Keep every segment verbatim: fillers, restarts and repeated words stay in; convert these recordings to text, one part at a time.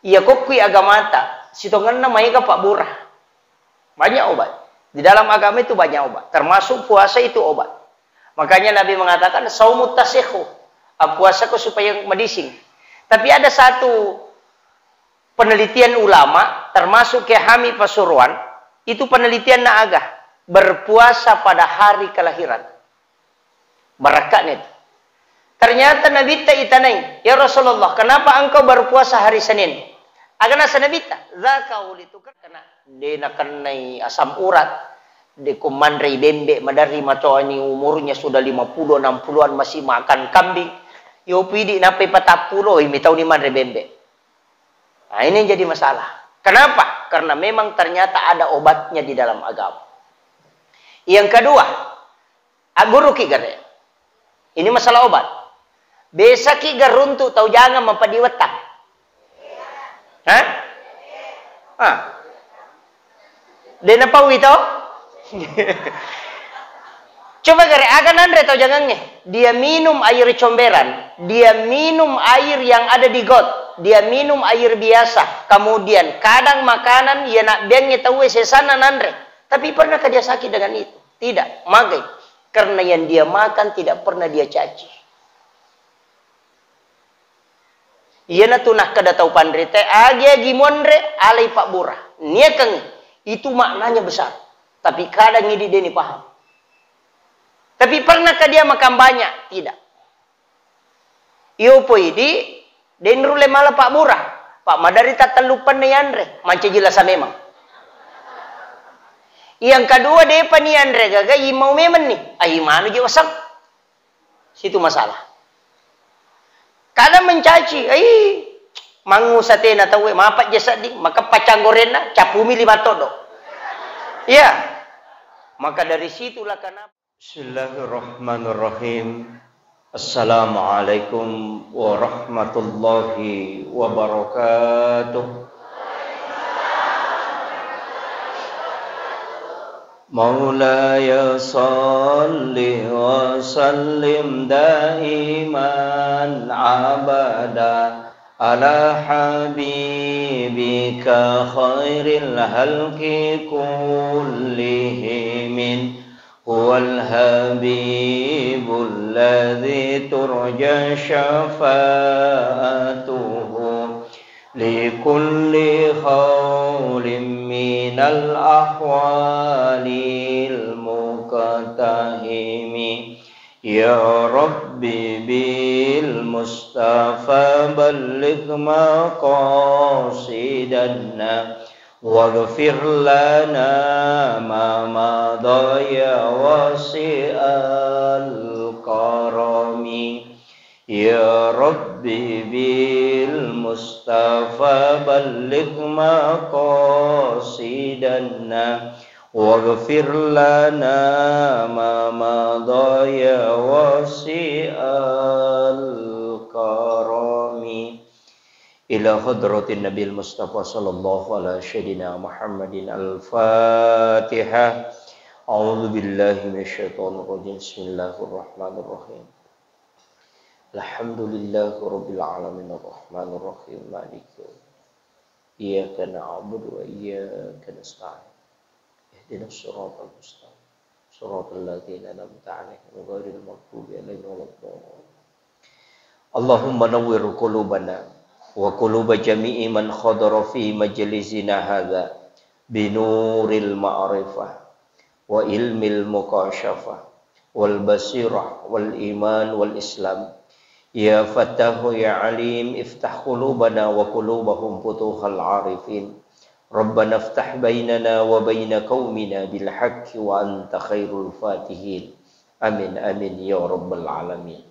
Iya kokkui agamata, sitongenna maega pabbura. Banyak obat. Di dalam agama itu banyak obat, termasuk puasa itu obat. Makanya Nabi mengatakan, "Saumut tasihhu." Appuasako supaya madising. Tapi ada satu penelitian ulama, termasuk Kiai Hamid Pasuruan, itu penelitianna aga, berpuasa pada hari kelahiran. Barakka'na itu. Ternyata Nabitta itanai, "Ya Rasulullah, kenapa engkau berpuasa hari Senin?" Aga nasa Nabitta, "Dzaka wulidtu." Karena de nakennai asam urat, de ko manrei bembe, maderri matoani umurnya sudah lima puluh, enam puluhan masih makan kambing. Yopi idi nappai patappulo, ih, mitauni manre bembe. Nah, ini yang jadi masalah. Kenapa? Karena memang ternyata ada obatnya di dalam agama. Yang kedua, agguruki gare. Ini masalah obat. Besaki garuntu tau jangan mapadiwettang. Hah? Ah. De napaui to? Coba gare, aga nanre tau jangangnge? Dia minum air comberan, dia minum air yang ada di got, dia minum air biasa. Kemudian kadang makanan iya nabbeangnge tauwe sesanna nanre. Tapi pernahkah dia sakit dengan itu? Tidak, magai. Karena yang dia makan tidak pernah dia caci. Iyanatu nakkeda tau panrita, "Agi-agi muanre, alai pabbura." Niakangngi, itu maknanya besar. Tapi kadang idi deni paham. Tapi pernahkah dia makan banyak? Tidak. Iyo poidi, deni rulle mala pabbura. Pak, madari tattellu penne yanre, mancaji lasa memang. Yang kedua, depa ni yanre gaga, imau memang ni. Ai manu je waseng. Situ masalah. Kadang mencaci, ai, mangngu satena tauwe, mapajja sedding, maka pacang gorenna, capumi lima todo. Iya. Maka dari situlah kenapa. Bismillahirrahmanirrahim. Assalamualaikum warahmatullahi wabarakatuh. مولاي صل وسلم دائما أبدا على حبيبك خير الخلق كلهم. هو الحبيب الذي ترجى شفاعته لكل هول من الأهوال المقتحم. يا رب بالمصطفى بلغ مقاصدنا واغفر لنا ما مضى يا واسع الكرم. يا رب بالمصطفى بلغ مقاصدنا واغفر لنا ما مضى يا واسع الكرم. إلى حضرة النبي المصطفى صلى الله على سيدنا محمد الفاتحة. أعوذ بالله من الشيطان الرجيم. بسم الله الرحمن الرحيم. الحمد لله رب العالمين الرحمن الرحيم مالك يوم الدين. إياك نعبد وإياك نستعين. اهدنا الصراط المستقيم. صراط الذين أنعمت عليهم غير المغضوب عليهم ولا الضالين. اللهم نور قلوبنا وقلوب جميع من حضر في مجلسنا هذا بنور المعرفة وعلم المكاشفة والبصيرة والإيمان والإسلام. يا فتاح يا عليم، افتح قلوبنا وقلوبهم فتوح العارفين. ربنا افتح بيننا وبين قومنا بالحق وأنت خير الفاتحين. آمين، آمين يا رب العالمين.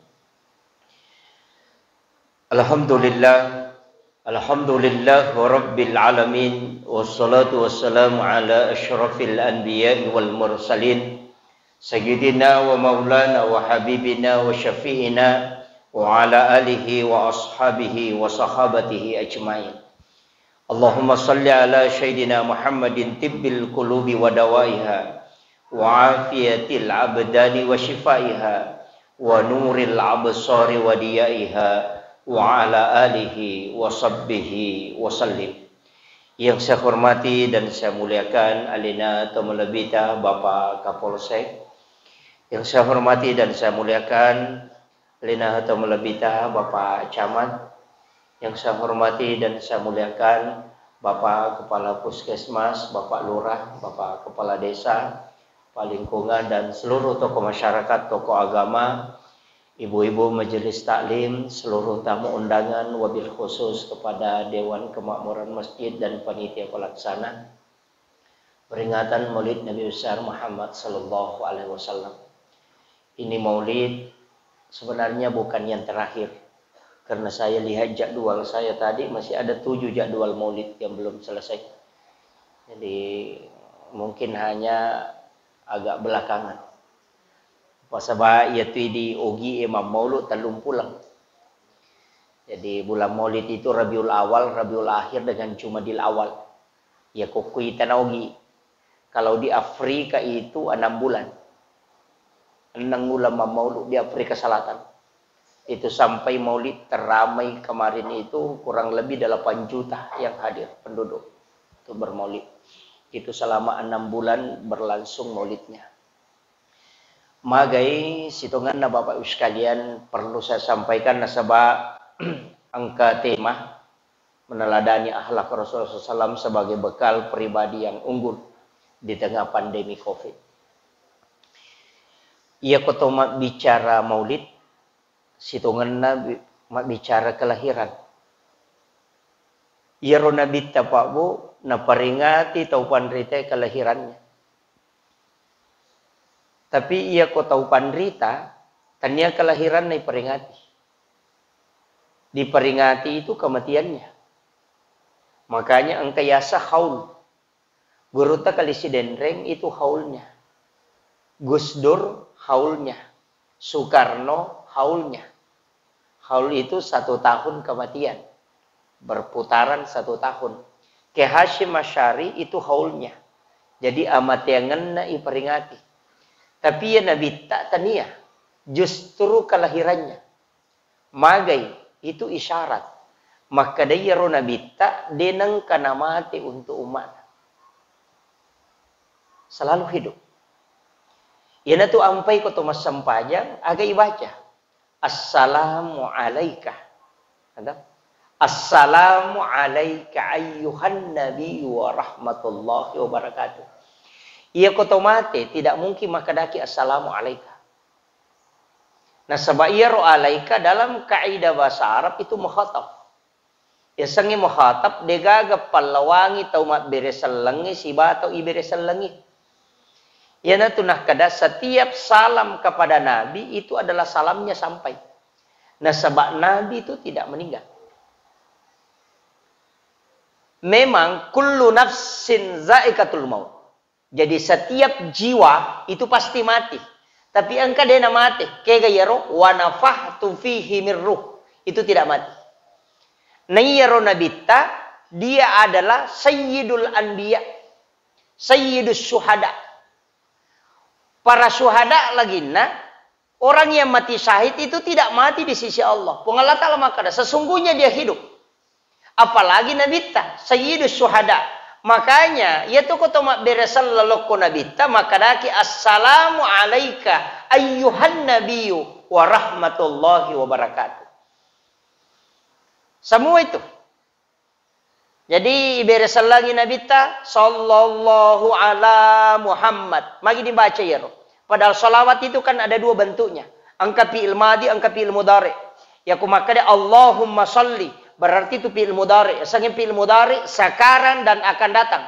الحمد لله، الحمد لله رب العالمين، والصلاة والسلام على أشرف الأنبياء والمرسلين، سيدنا ومولانا وحبيبنا وشفيعنا وعلى آله وأصحابه وصحابته أجمعين. اللهم صل على سيدنا محمد طب القلوب ودوائها وعافية الأبدان وشفائها ونور الأبصار وضيائها wa ala alihi wa sahbihi wa sallim. Yang saya hormati dan saya muliakan alena to malebbita Bapak Kapolsek. Yang saya hormati dan saya muliakan alena to malebbita Bapak Camat. Yang saya hormati dan saya muliakan Bapak Kepala Puskesmas, Bapak Lurah, Bapak Kepala Desa, Pak Lingkungan, dan seluruh tokoh masyarakat, tokoh agama, ibu-ibu majelis taklim, seluruh tamu undangan, wabil khusus kepada Dewan Kemakmuran Masjid dan panitia pelaksana peringatan Maulid Nabi Besar Muhammad sallallahu alaihi wasallam. Ini Maulid sebenarnya bukan yang terakhir, karena saya lihat jadwal saya tadi, masih ada tujuh jadwal Maulid yang belum selesai. Jadi, mungkin hanya agak belakangan. Pasaba iya tu di Ogi e mammaulu tellung pulang. Jadi, bulan Maulid itu Rabiul Awal, Rabiul Akhir, dengan Jumadil Awal. Ya, kokko itana Ogi. Kalau di Afrika itu enam bulan. Enam bulan mammaulu di Afrika Selatan. Itu sampai Maulid teramai kemarin itu kurang lebih delapan juta yang hadir penduduk untuk bermaulid. Itu selama enam bulan berlangsung maulidnya. Magai sitongenna Bapak Ibu sekalian perlu saya sampaikan nasaba engka tema meneladani akhlak Rasulullah sallallahu alaihi wasallam sebagai bekal pribadi yang unggul di tengah pandemi covid. Iya ko to mabbicara maulid, sitongenna bi-, mabbicara kelahiran. Iyaro Nabitta, Pak, Bu, naperingati tau panrita kelahirannya. Tapi iya ko tau panrita, tania kelahiranna iperingati. Diperingati itu kematiannya. Makanya engka yasa haul. Gurutta Kali Sidenreng itu haulnya. Gus Dur haulnya. Soekarno haulnya. Haul itu satu tahun kematian. Berputaran satu tahun. Kiai Hasyim Asy'ari itu haulnya. Jadi amateangenna iperingati. Tapi iya Nabitta tania. Justru kelahirannya. Magai itu isyarat. Makkeda iyaro Nabitta de nengka namate untuk umma'na. Selalu hidup. Iyanatu ampai ko to massempajang, aga ibaca? Assalamu alaika. Ada? Assalamu alaika ayyuhan nabiyyu wa rahmatullahi wa barakatuh. Iya ko to mate, tidak mungkin makkedaki assalamu alaika. Nasaba iyaro alaika dalam kaidah bahasa Arab itu mukhatab. Yasengnge mukhatab degaga pallawangi tau mabbere sellengnge siba tau ibere sellengnge. Iyanatu nakkeda setiap salam kepada Nabi itu adalah salamnya sampai. Nasaba Nabi itu tidak meninggal. Memang kullu nafsin zaikatul maut. Jadi setiap jiwa itu pasti mati. Tapi engka dena mate. Kega iyaro? Wa nafakhtu fihi mir ruh. Itu tidak mati. Nah, iyaro Nabitta, dia adalah sayyidul anbiya, sayyidus syuhada. Para syuhada laginna, orang yang mati syahid itu tidak mati di sisi Allah. Puang Allah Ta'ala makkeda, sesungguhnya dia hidup. Apalagi Nabitta, Sayyidus Syuhada. Makanya, iya tu ko to mabbere selleng lokko Nabitta, makkedaki, "Assalamu alaika ayyuhan nabiyyu wa rahmatullahi wa barakatuh." Semua itu. Jadi, ibere sellengi Nabitta, "Sallallahu ala Muhammad." Magi dibaca iyaro. Padahal salawat itu kan ada dua bentuknya. Engka fi'il madi, engka fi'il mudhari. Yako makkeda, "Allahumma salli." Berarti itu fi'il mudhari. Yasengnge fi'il mudhari sekarang dan akan datang.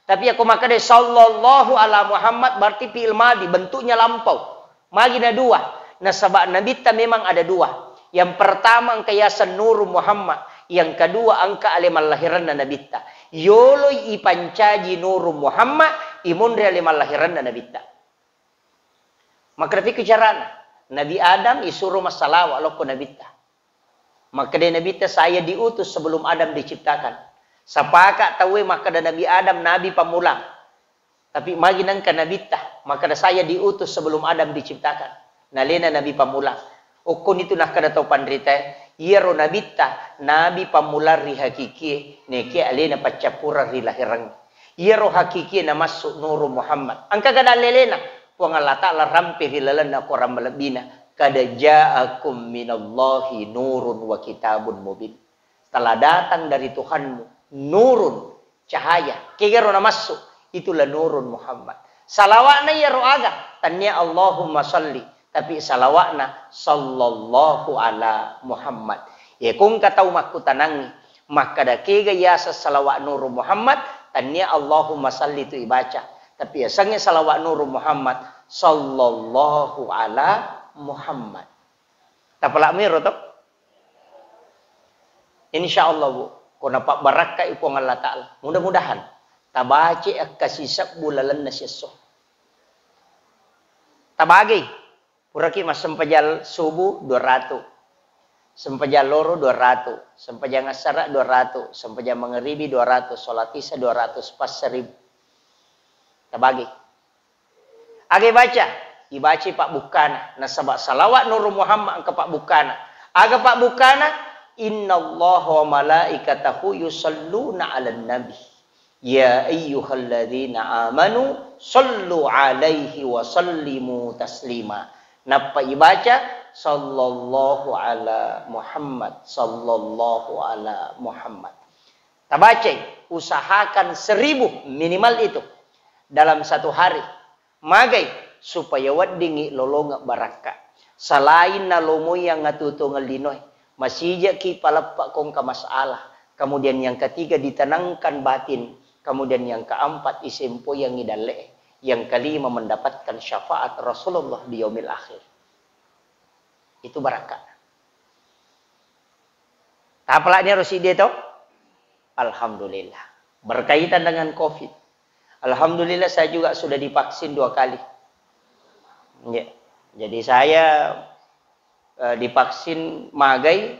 Tapi yako makkeda, "Sallallahu ala Muhammad," berarti fi'il madi, bentuknya lampau. Magi na dua? Nasaba Nabitta memang ada dua. Yang pertama engka yaseng Nuru Muhammad, yang kedua engka ale mallahiranna Nabitta. Yoloi ipancaji Nuru Muhammad, imonri ale mallahiranna Nabitta. Makkeda fikir carana, Nabi Adam isuro massalawa lokko Nabitta. Makkeda Nabitta, "Saya diutus sebelum Adam diciptakan." Sapaka tauwe makkeda Nabi Adam nabi pammulang. Tapi magi nengka Nabitta, makkeda, "Saya diutus sebelum Adam diciptakan." Nalena nabi pammulang. Okkoni tu nakkeda tau panritae, Iyaro nabitta, nabi pammulang ri hakikie, nekia alena paccappureng ri lahereng. Iyaro hakikie namassu Nuru Muhammad. Engka ga dallelena? Puang Allah Ta'ala rampe ri lalenna Quran malebbina, "Qad ja'akum minallahi nurun wa kitabun mubin." Telah datang dari Tuhanmu nurun, cahaya. Kegaro namassu, itulah nurun Muhammad. Salawa'na iyaro aga? Tannia Allahumma salli, tapi salawa'na sallallahu ala Muhammad. Ye kongka tau makkutanangi, makkada kega yaseng salawa' nurun Muhammad, tannia Allahumma salli tu ibaca. Tapi yasengnge salawa' nurun Muhammad sallallahu ala Muhammad. Tapala'mu ero to? Insya Allah, Bu, ko napabbarakkai Puang Allah Ta'ala. Mudah-mudahan tabace akkasisebbu lalenna siesso. Tabagei, puraki massempajang subuh dua ratu, sempajang loro dua ratu, sempajang assara dua ratu, sempajang mangeribi dua ratu, salat isya dua ratu, pas seribu. Tabagei. Aga ibaca? Ibacai pabbukkana. Nasaba salawat Nurul Muhammad engka pabbukkana. Aga pabbukkana? "Innallaha wa malaikatahu yusalluna 'alan nabi. Ya ayyuhalladzina amanu sallu 'alaihi wa sallimu taslima." Nappa ibaca, "Sallallahu ala Muhammad, sallallahu ala Muhammad." Tabacai, usahakan seribu minimal itu dalam satu hari. Magai? Supaya weddingngi lolongeng barakka. Salain nalomoi yang atuo-tuongeng linoe, masijaki paleppa ko engka masalah. Kemudian yang ketiga, ditenangkan batin. Kemudian yang keempat, isempoyangngi dalle'e. Yang kelima, mendapatkan syafaat Rasulullah di yaumil akhir. Itu barakka. Tapala'ni ro siddi to? Alhamdulillah. Berkaitan dengan covid. Alhamdulillah, saya juga sudah divaksin dua kali. Ya. Jadi saya, eh, divaksin magai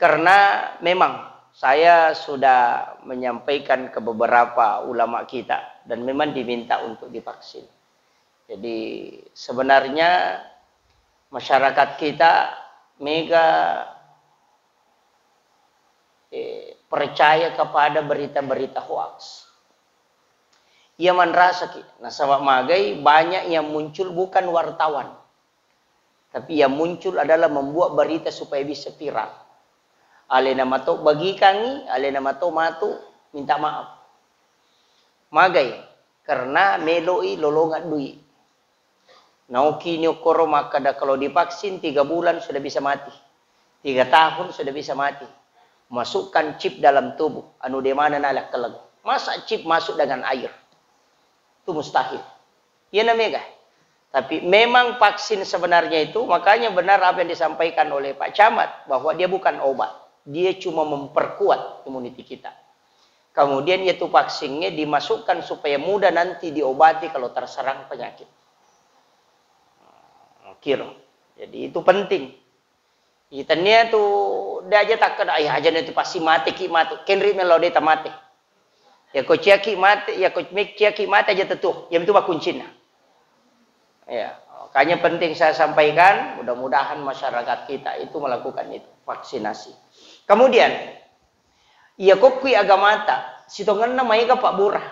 karena memang saya sudah menyampaikan ke beberapa ulama kita dan memang diminta untuk divaksin. Jadi sebenarnya masyarakat kita mega, eh, percaya kepada berita-berita hoaks. Iya manrasaki, nasaba magai banyak yang muncul bukan wartawan, tapi yang muncul adalah membuat berita supaya bisa viral. Alena mato bagikangi, alena mato matu minta maaf. Magai, karena meloi lolongeng dui. Naoki ni okkoro makkada, kalau divaksin tiga bulan sudah bisa mati, tiga tahun sudah bisa mati. Masukkan chip dalam tubuh, anu de mana nalakkeleng. Masa chip masuk dengan air? Itu mustahil. Iya na mega. Tapi memang vaksin sebenarnya itu, makanya benar apa yang disampaikan oleh Pak Camat, bahwa dia bukan obat. Dia cuma memperkuat imuniti kita. Kemudian yaitu vaksinnya dimasukkan supaya mudah nanti diobati kalau terserang penyakit. Kiro. Jadi itu penting. Itannia tu de aja takkeda, "Ai, aja na tu pasti mate ki matu." Kenri melo de tamate. Ya ko ciaki mate, ya ko mek ciaki mate aja tetu. Ya itu kuncinna. Ya, makanya penting saya sampaikan, mudah-mudahan masyarakat kita itu melakukan itu, vaksinasi. Kemudian, iya kokkui agamata, sitongenna maega pabbura.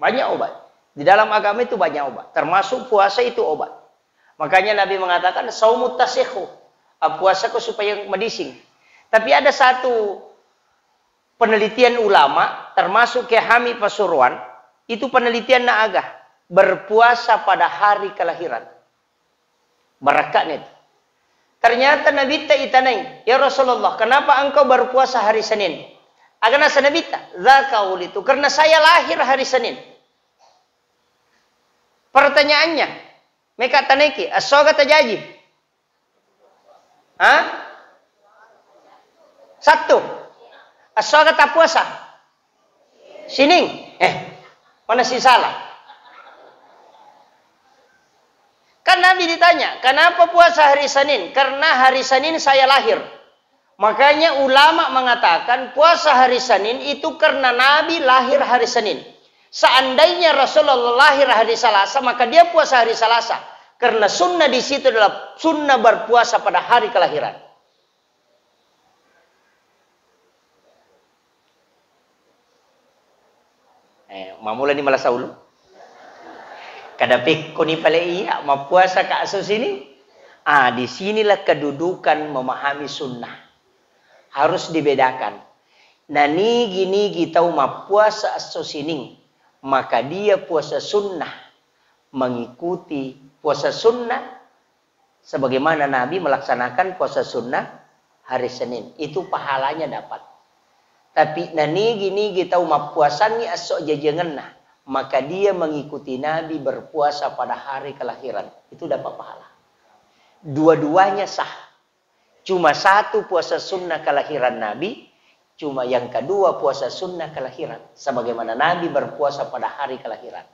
Banyak obat. Di dalam agama itu banyak obat, termasuk puasa itu obat. Makanya Nabi mengatakan, "Saumut tasihhu." Ah, puasako supaya madising. Tapi ada satu penelitian ulama, termasuk Kiai Hami Pasuruan, itu penelitianna aga? Berpuasa pada hari kelahiran. Barakka'na itu. Ternyata Nabitta itanai, "Ya Rasulullah, kenapa engkau berpuasa hari Senin?" Aga nasa Nabitta, "Dzaka wulitu, karena saya lahir hari Senin." Pertanyaannya, meka tanaiki, esso aga tajaji? Hah? Sattu. Esso aga tappuasa? Sining. Eh, mana si salah? Kan Nabi ditanya, "Kenapa puasa hari Senin?" "Karena hari Senin saya lahir." Makanya ulama mengatakan puasa hari Senin itu karena Nabi lahir hari Senin. Seandainya Rasulullah lahir hari Selasa, maka dia puasa hari Selasa. Karena sunnah di situ adalah sunnah berpuasa pada hari kelahiran. Eh, mammulani malasa ulu? Kada pekkoni pale iya, mappuasa ka esso sining? Ah, di sinilah kedudukan memahami sunnah. Harus dibedakan. Nanigi-nigi tau mappuasa esso sining, maka dia puasa sunnah, mengikuti puasa sunnah sebagaimana Nabi melaksanakan puasa sunnah hari Senin. Itu pahalanya dapat. Tapi nanigi-nigi tau mappuasangi esso jajiangenna, maka dia mengikuti Nabi berpuasa pada hari kelahiran. Itu dapat pahala. Dua-duanya sah. Cuma satu puasa sunnah kelahiran Nabi, cuma yang kedua puasa sunnah kelahiran. Sebagaimana Nabi berpuasa pada hari kelahiran.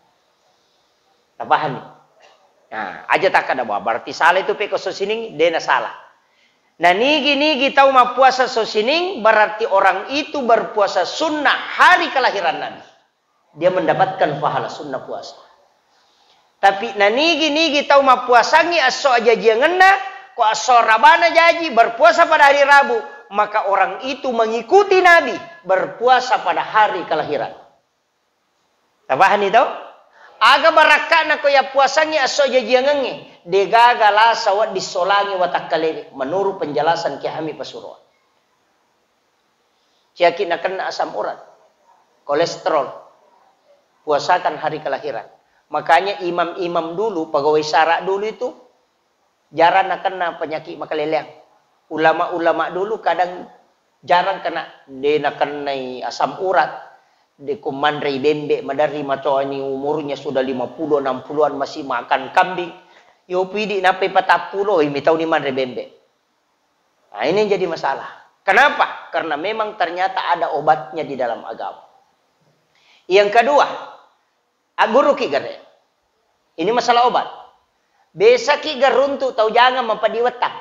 Tapahami? Nah, aja takkada, "Wah, berarti salah itu peko esso sining," dena salah. Nanigi-nigi tau mappuasa esso sining, berarti orang itu berpuasa sunnah hari kelahiran Nabi. Dia mendapatkan pahala sunnah puasa. Tapi nanigi-nigi tau mappuasangi esso ajajiangenna, ko esso rabana jaji berpuasa pada hari Rabu, maka orang itu mengikuti Nabi berpuasa pada hari kelahiran. Tapahani to? Aga barakka'na ko yappuasangngi esso jajiangengnge, degaga lasa wedding solangi watakkalewe, menurut penjelasan Kiai Hamid Pasuruan. Ciyaki nakenna asam urat, kolesterol, puasakan hari kelahiran. Makanya imam-imam dulu, pegawai sara dulu itu, jarang nakenna penyakit makaleleang. Ulama-ulama dulu kadang jarang kena, de nakennai asam urat, de ko manrei bembe, maderri matoani umurnya sudah lima puluh, enam puluhan masih makan kambing. Yo pidi nappai patappulo, oi, mitauni manre bembe. Nah, ini yang jadi masalah. Kenapa? Karena memang ternyata ada obatnya di dalam agama. Yang kedua, agguruki gare. Ini masalah obat. Besaki garuntu tau jangan mapadiwettang.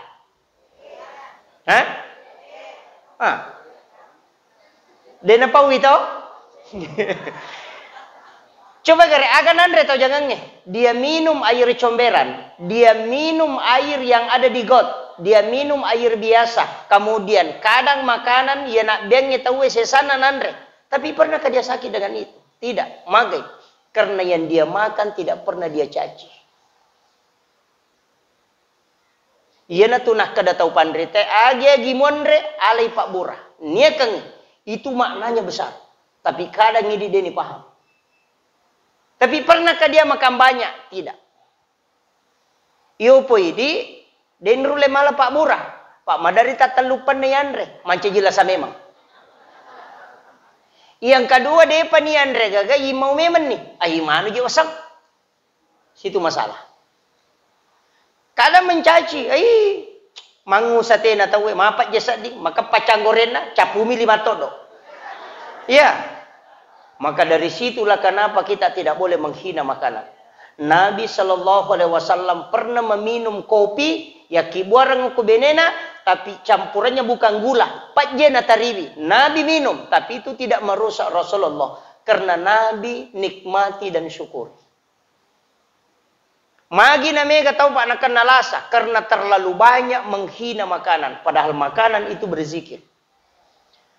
Hah? Ah. De napaui to? Coba gare, aga nanre tau jangangnge. Dia minum air comberan, dia minum air yang ada di got, dia minum air biasa. Kemudian kadang makanan, iya nabbeangnge tauwe sesanna nanre. Tapi pernahkah dia sakit dengan itu? Tidak. Magai. Karena yang dia makan tidak pernah dia caci. Iyanatu nakkeda tau panrita, agi-agi muanre, alai pabbura. Niakangngi, itu maknanya besar. Tapi kadang idi deni paham. Tapi pernahkah dia makan banyak? Tidak. Iyo poidi, deni rulle mala pabbura. Pak madari tattellupanna yanre, mancaji lasa memang. Yang kedua, depa ni yanre gaga, imau memang ni. Ai manu je waseng. Situ masalah. Kadang mencaci, "Ai, mangusa tena tauwe, mapajje sedding, maka pacanggorenna, capumi lima todo." Iya. Maka dari situlah kenapa kita tidak boleh menghina makanan. Nabi Shallallahu Alaihi Wasallam pernah meminum kopi, yakkibuareng ku benena, tapi campurannya bukan gula, pajje natariwi. Nabi minum, tapi itu tidak merusak Rasulullah, karena Nabi nikmati dan syukuri. Magi na mega tau, Pak, nakenna lasa karena terlalu banyak menghina makanan, padahal makanan itu berzikir.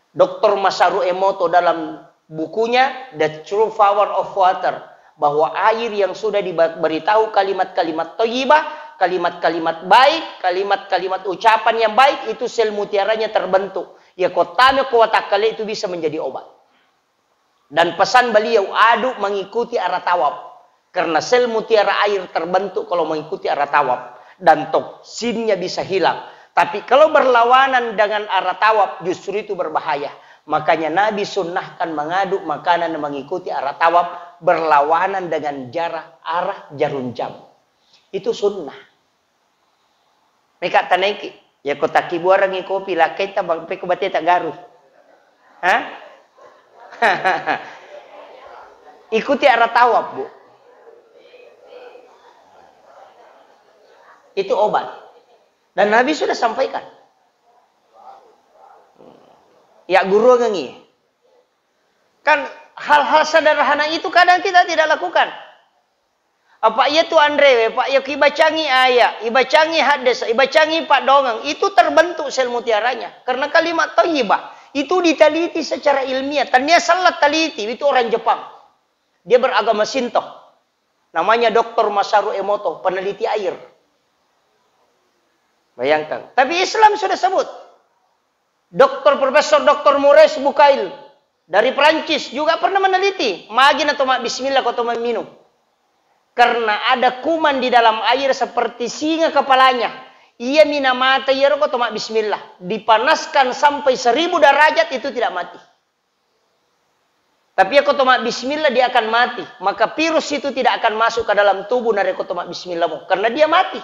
Doktor Masaru Emoto dalam bukunya The True Power of Water, bahwa air yang sudah diberitahu kalimat-kalimat thayyibah, kalimat-kalimat baik, kalimat-kalimat ucapan yang baik, itu sel mutiaranya terbentuk. Ya, kotame ko watakkale itu bisa menjadi obat. Dan pesan beliau, aduk mengikuti arah tawaf. Karena sel mutiara air terbentuk kalau mengikuti arah tawaf. Dan toksinnya bisa hilang. Tapi kalau berlawanan dengan arah tawaf, justru itu berbahaya. Makanya Nabi sunnahkan mengaduk makanan mengikuti arah tawaf berlawanan dengan jarak arah jarum jam. Itu sunnah. Meka tanaiki. Ya ko takkibuarengngi kopi, lakkaita bang, peko bateta garu. Hah? Ikuti arah tawaf, Bu. Itu obat. Dan Nabi sudah sampaikan. Ya, guru ngengi. Kan hal-hal sederhana itu kadang kita tidak lakukan. Apa iya tu anrewe, Pak, iya kibacangi ayat, ibacangi hadis, ibacangi paddoangeng, itu terbentuk sel mutiaranya. Karena kalimat thayyibah itu diteliti secara ilmiah. Tania salah teliti, itu orang Jepang. Dia beragama Sinto. Namanya Doktor Masaru Emoto, peneliti air. Bayangkan. Tapi Islam sudah sebut. Doktor, Profesor Doktor Maurice Bucaille dari Prancis juga pernah meneliti. Magi na to mabbismillah ko to minum. Karena ada kuman di dalam air seperti singa kepalanya. Ia mina mata iyaro ko to mabbismillah. Dipanaskan sampai seribu derajat, itu tidak mati. Tapi iya ko to mabbismillah, dia akan mati. Maka virus itu tidak akan masuk ke dalam tubuh narekko to mabbismillah mo, karena dia mati.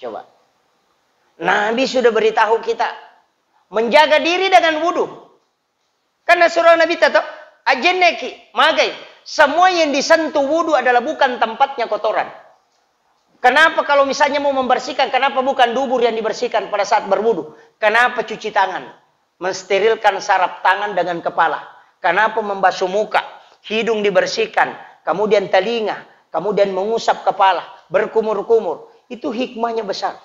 Coba. Nabi sudah beritahu kita menjaga diri dengan wudu. Kan nasuro Nabitta to, ajenneki, magai. Semua yang disentuh wudu adalah bukan tempatnya kotoran. Kenapa kalau misalnya mau membersihkan, kenapa bukan dubur yang dibersihkan pada saat berwudu? Kenapa cuci tangan? Mensterilkan saraf tangan dengan kepala. Kenapa membasuh muka? Hidung dibersihkan, kemudian telinga, kemudian mengusap kepala, berkumur-kumur. Itu hikmahnya besar.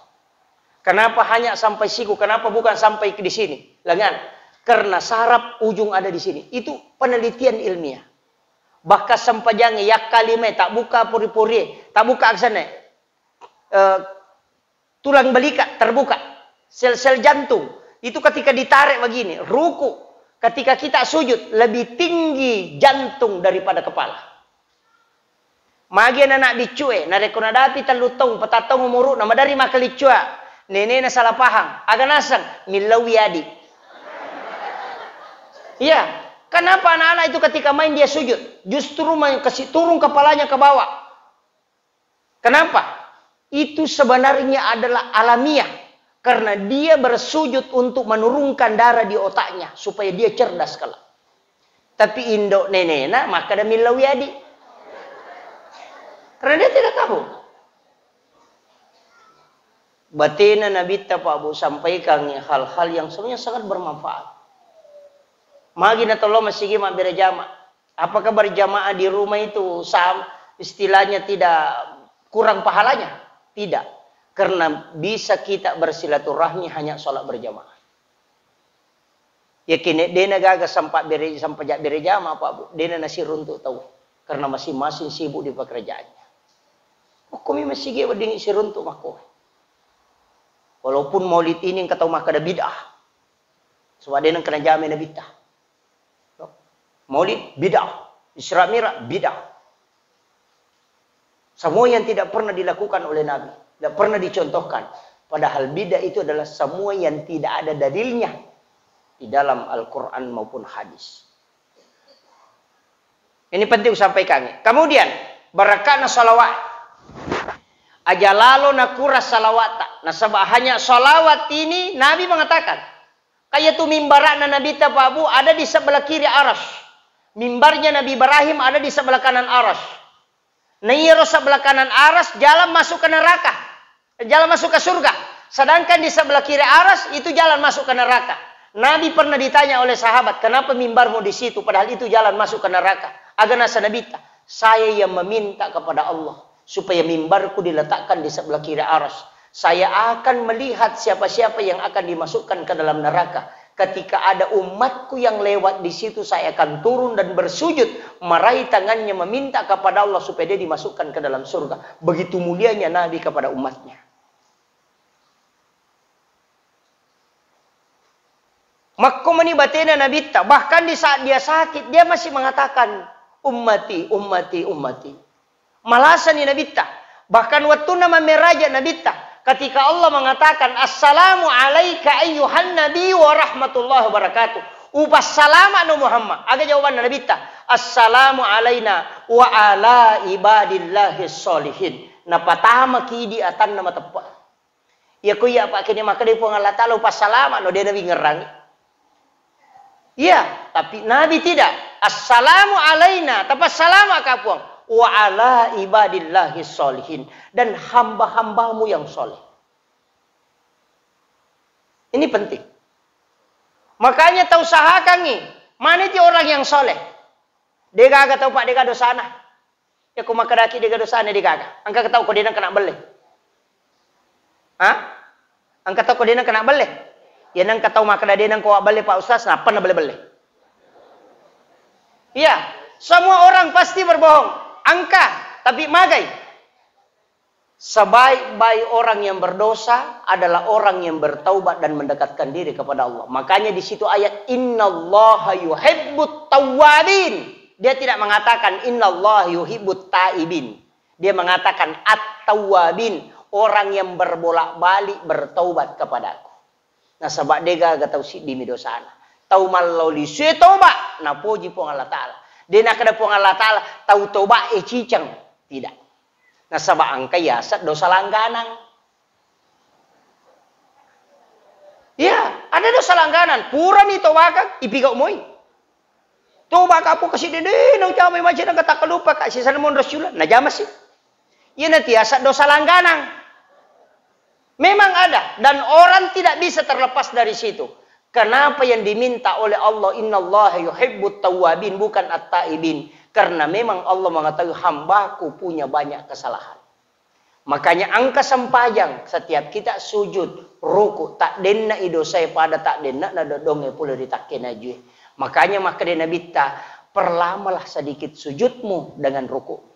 Kenapa hanya sampai siku? Kenapa bukan sampai di sini? Lengan. Karena saraf ujung ada di sini. Itu penelitian ilmiah. Bahkan sempajang yakkalimai, tak buka pori-pori, tak buka aksana. Eh, tulang belika terbuka, sel-sel jantung. Itu ketika ditarik begini, ruku. Ketika kita sujud, lebih tinggi jantung daripada kepala. Magi anak-anak biccue, narekko nadapi tellu taung, patang taung umuru'na, maderri makkaliccua, nenena salah paham, aga naseng, millauwi adi. Iya, kenapa anak-anak itu ketika main dia sujud, justru main kasi turun kepalanya ke bawah? Kenapa? Itu sebenarnya adalah alamiah, karena dia bersujud untuk menurunkan darah di otaknya supaya dia cerdas kelak. Tapi indo nenena makkeda millauwi adi. Karena dia tidak tahu. Batena Nabitta, Pak Bu, sampaikan hal-hal yang sebenarnya sangat bermanfaat. Magi na tollo masigi mabbere jama. Apakah berjamaah di rumah itu sam-, istilahnya tidak kurang pahalanya? Tidak. Karena bisa kita bersilaturahmi hanya sholat berjamaah. Yakin dena gaga sempat bere, sempat ja bere jama, Pak Bu. Dena nasiruntuk tau. Karena masing-masing sibuk di pekerjaannya. Okkomi masigi wedding siruntuk makko. Walaupun maulid ini engka tau makkeda bid'ah. Sebab dena kena jame Nabitta. Maulid bid'ah, Isra Mi'raj bid'ah. Semua yang tidak pernah dilakukan oleh Nabi, tidak pernah dicontohkan. Padahal bid'ah itu adalah semua yang tidak ada dalilnya di dalam Al-Quran maupun hadis. Ini penting sampaikan. Kemudian, barakana salawat. Aja lalo nakura salawata. Nasaba hanya salawat ini Nabi mengatakan, Kayyatu mimbara'na Nabitta, Pak Bu, ada di sebelah kiri Arasy. Mimbarnya Nabi Ibrahim ada di sebelah kanan Arasy. Na iyaro sebelah kanan Arasy jalan masuk ke neraka. Jalan masuk ke surga. Sedangkan di sebelah kiri Arasy itu jalan masuk ke neraka. Nabi pernah ditanya oleh sahabat, "Kenapa mimbarmu di situ, padahal itu jalan masuk ke neraka?" Aga nasa Nabitta, "Saya yang meminta kepada Allah supaya mimbarku diletakkan di sebelah kiri Arasy. Saya akan melihat siapa-siapa yang akan dimasukkan ke dalam neraka. Ketika ada umatku yang lewat di situ, saya akan turun dan bersujud, meraih tangannya, meminta kepada Allah supaya dia dimasukkan ke dalam surga." Begitu mulianya Nabi kepada umatnya. Makko mani batena Nabitta, bahkan di saat dia sakit, dia masih mengatakan, "Ummati, ummati, ummati." Malasani Nabitta. Bahkan wettunna mammeraja Nabitta, ketika Allah mengatakan, "Assalamu alaika ayyuhan nabi wa rahmatullahi wabarakatuh." Upassalama'no Muhammad. Aga jawabanna Nabitta? "Assalamu alaina wa ala ibadillahi sholihin." Napatamaki idi atanna mateppe. Iya ko iya, Pak, kene makkeda Puang Allah Taala, "Upassalama'no," de nawingerangi. Iya, tapi Nabi tidak. "Assalamu alaina," tapassalama ka Puang, "wa ala ibadillahi sholihin," dan hamba-hambamu yang soleh. Ini penting. Makanya tau usahakangi, maniti orang yang soleh. Degaga tau, Pak, dega dosana. Iya ko makkedaki dega dosana, degaga. Engka tau ko de nengka nabbelle. Ha? Engka tau ko de nengka nabbelle. Iya nengka tau makkeda de nengka wabbelle, Pak Ustaz, nappa nabbelle-belle. Iya, semua orang pasti berbohong. Engka, tapi magai. Sebaik-baik orang yang berdosa adalah orang yang bertaubat dan mendekatkan diri kepada Allah. Makanya di situ ayat, "Innallaha yuhibbut tawwabin." Dia tidak mengatakan, "Innallaha yuhibbut taibin." Dia mengatakan, "At-tawwabin," orang yang berbolak-balik bertaubat kepadaku. Nasaba de gaga tau siddimi dosana. Tau mallao lisue toba, napoji Puang Allah Ta'ala. De nakkeda Puang Allah Ta'ala, tau toba e ciceng. Tidak. Nasaba engka yaseng dosa langganang. Iya, ada dosa langganan. Purani tobakang, ipigau moi. Tobaka pun kasi dede, nau jamai macam nang kata kalupa ka sisana monro siula. Najama si. Iya, nanti yaseng dosa langganang. Memang ada, dan orang tidak bisa terlepas dari situ. Kenapa yang diminta oleh Allah, "Innallaha yuhibbut tawwabin," bukan at-taibin? Karena memang Allah mengetahui hambaku punya banyak kesalahan. Makanya engka sempajang, setiap kita sujud, ruku, tak denna i dosae pada tak denna na dodongnge pole ri takke najue. Makanya makkeda Nabitta, "Perlamalah sedikit sujudmu dengan ruku."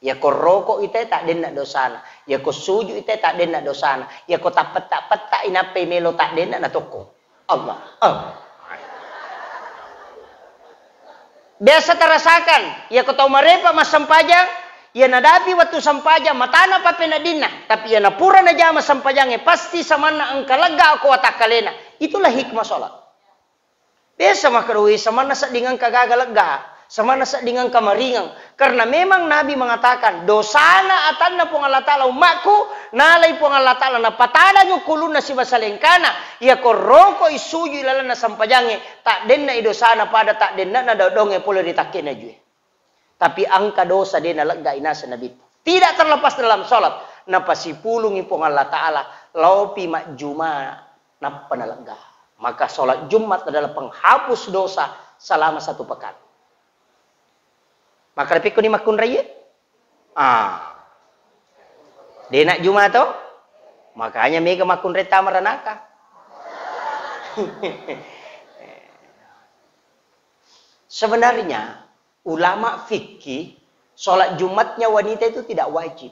Yako roko ite tak denna dosana. Yako sujud ite tak denna dosana. Yako tappetta-petta inappai melo tak denna na tokko. Allah. Oh. Biasa tarasakan, yako tau marepa massempajang, iya nadapi wettu sempajang, matana pappeneddinna. Tapi iya napura najama sempajangnge, pasti samanna engka lega ko watakkalena. Itulah hikmah sholat. Biasa makkeda, "Wih, samanna sedding engka gaga lega, samanna sedding engka maringeng." Karena memang Nabi mengatakan, "Dosana atanna Puang Allah Ta'ala ummakku, nalai Puang Allah Ta'ala napatadangi ukkulunna sibawa salengkana, yako roko i sujud i lalenna sempajangnge, tak denna i dosana pada tak denna na dodongnge pole ri takke najue." Tapi engka dosa de naleggai naseng Nabitta. Tidak terlepas dalam sholat. Napasipulungi Puang Allah Ta'ala, laopi majjuma, nappa nalegga. Maka sholat Jumat adalah penghapus dosa selama satu pekan. Maka repekkoni makkunraie? Ah. De najjuma to? Makanya mega makkunrai tama ranaka. Sebenarnya, ulama fikih, sholat Jumatnya wanita itu tidak wajib.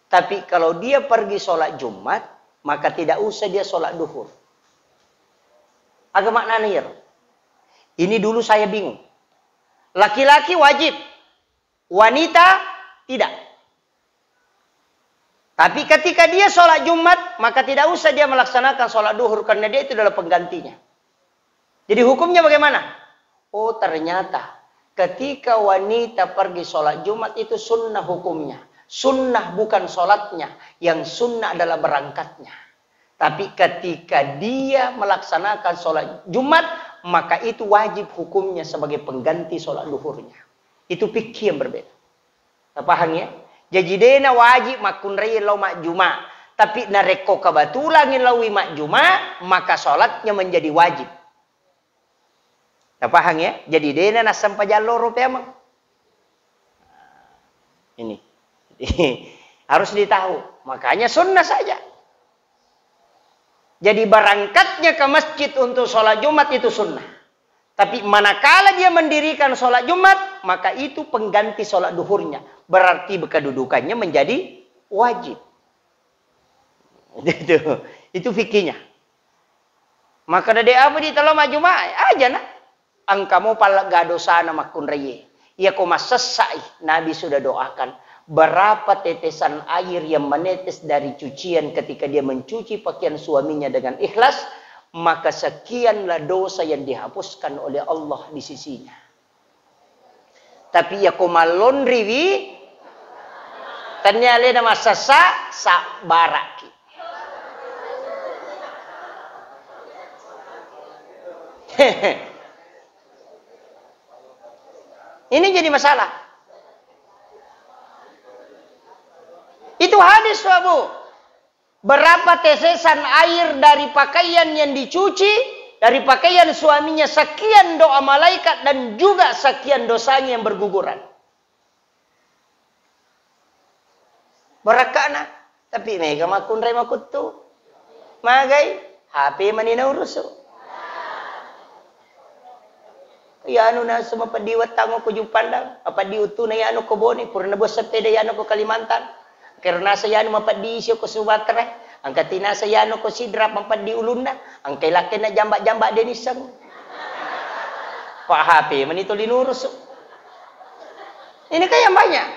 Tapi kalau dia pergi sholat Jumat, maka tidak usah dia sholat duhur. Aga maknana iyaro? Ini dulu saya bingung. Laki-laki wajib, wanita tidak. Tapi ketika dia sholat Jumat, maka tidak usah dia melaksanakan sholat duhur karena dia itu adalah penggantinya. Jadi hukumnya bagaimana? Oh, ternyata ketika wanita pergi sholat Jumat itu sunnah hukumnya. Sunnah bukan sholatnya, yang sunnah adalah berangkatnya. Tapi ketika dia melaksanakan sholat Jumat, maka itu wajib hukumnya sebagai pengganti sholat duhurnya. Itu fikih yang berbeda. Tapahang ya? Jaji dena wajib makkunrai lao majjuma. Tapi narekko kebetulan laui majjuma, maka sholatnya menjadi wajib. Tapahang ya? Jadi dena nassempajang loro peameng. Ini. Harus ditahu. Makanya sunnah saja. Jadi berangkatnya ke masjid untuk sholat Jumat itu sunnah. Tapi manakala dia mendirikan sholat Jumat, maka itu pengganti sholat duhurnya. Berarti kedudukannya menjadi wajib. Itu, itu fikihnya. Maka dade apa di talo majjuma? Aja na. Engka mo pallegga dosana makkunraie. Iyako massessai, Nabi sudah doakan, berapa tetesan air yang menetes dari cucian ketika dia mencuci pakaian suaminya dengan ikhlas, maka sekianlah dosa yang dihapuskan oleh Allah di sisinya. Tapi iyako mallonriwi, tennia alena massessa, sabbaraki. Ini jadi masalah. Itu hadis, Abu. Berapa tetesan air dari pakaian yang dicuci, dari pakaian suaminya, sekian doa malaikat dan juga sekian dosanya yang berguguran. Barakka'na, tapi mega makkunrai makuttu. Magai, H P mani naurusu. Iyanu nasu mapeddi wettang ko Juppandang, mapeddi uttuna iyanu ko Bone, purana buah sepeda iyanu ko Kalimantan. Karena sa iyanu mapeddi isi ko Sumatera, angka tinasa iyanu ko Sidrap mapeddi ulunna, angka ilakkena jamba-jamba de nisseng. Pak H P meni tuli nurus. Ini kan yang banyak.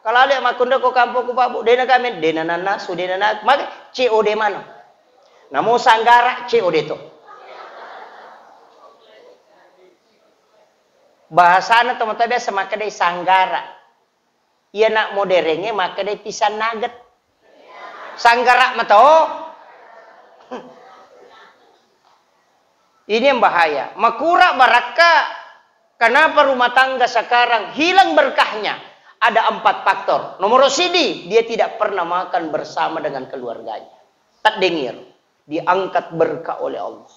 Kalau ada makkunra ko kampung ku Pak Bu, dena kami, dena nana, su dena na, maka C O D mana? Namo sanggara C O D to. Bahasana tomatoa biasa makkedai sanggara. Iya nak moderenge makkedai pisang nugget. Sanggara mato. Ini yang bahaya. Makura barakka. Kenapa rumah tangga sekarang hilang berkahnya? Ada empat faktor. Nomor sidi, dia tidak pernah makan bersama dengan keluarganya. Taddengi, diangkat berkah oleh Allah.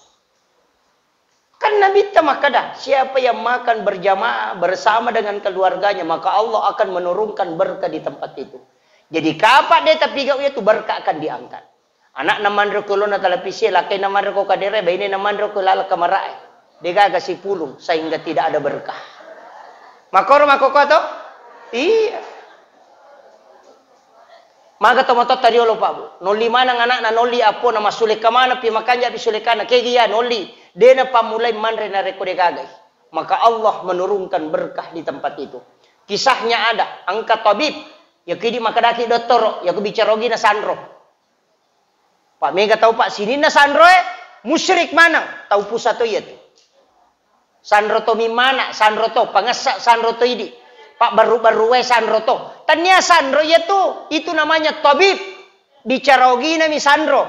Kan Nabitta makkeda, siapa yang makan berjamaah bersama dengan keluarganya, maka Allah akan menurunkan berkah di tempat itu. Jadi, kapa de tapigau itu, berkah akan diangkat. Anakna manre ko lona televisi, lakkaina manre ko kadere, bainena manre ko laleng kamarae. Degaga sipulung, sehingga tidak ada berkah. Makoro makkokkoe to? Iya. Maga tomatoatta riolo, Pak Bu. Nolli maneng anakna, nolli appona, massulekka maneng pi, makanja pi sulekana. Kegi ya nolli, dena pammulai manre narekko degagai. Maka Allah menurunkan berkah di tempat itu. Kisahnya ada, engka tabib, ya kidi makkedaki dottoro, ya ku bicara ogina sanro. Pak, mega tau, Pak, sininna sanroe musyrik maneng, tau pusa to iya tu. Sanro to mimmana, sanro to pangessa, sanro to idi. Pak, baru-baru wae sanro to. Tania sanro iya tu, itu namanya tabib. Bicara ogina mi sanro.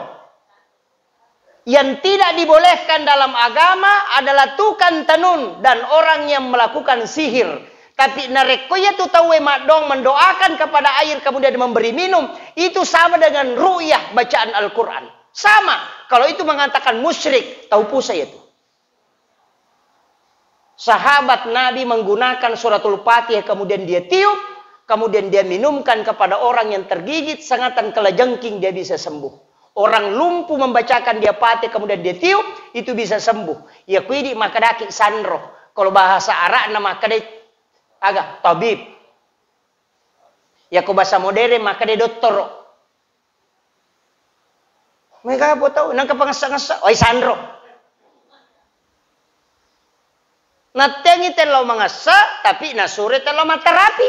Yang tidak dibolehkan dalam agama adalah tukang tenun dan orang yang melakukan sihir. Tapi narekko iya tu tauwe maddong mendoakan kepada air kemudian memberi minum, itu sama dengan ru'yah bacaan Al-Quran. Sama. Kalau itu mengatakan musyrik, tau pusa itu. Sahabat Nabi menggunakan suratul Fatihah, kemudian dia tiup, kemudian dia minumkan kepada orang yang tergigit, sengatan kelajengking dia bisa sembuh. Orang lumpuh membacakan dia Fatihah, kemudian dia tiup, itu bisa sembuh. Ya kuidi makkedaki sanro. Kalau bahasa Arabna makkedai aga, tabib. Ya ko bahasa modern makkedai dottoro. Mega apa tau, nangka pangessa-ngessa, oi sanro. Nattengi tello mangessa, tapi nasure tello matterapi.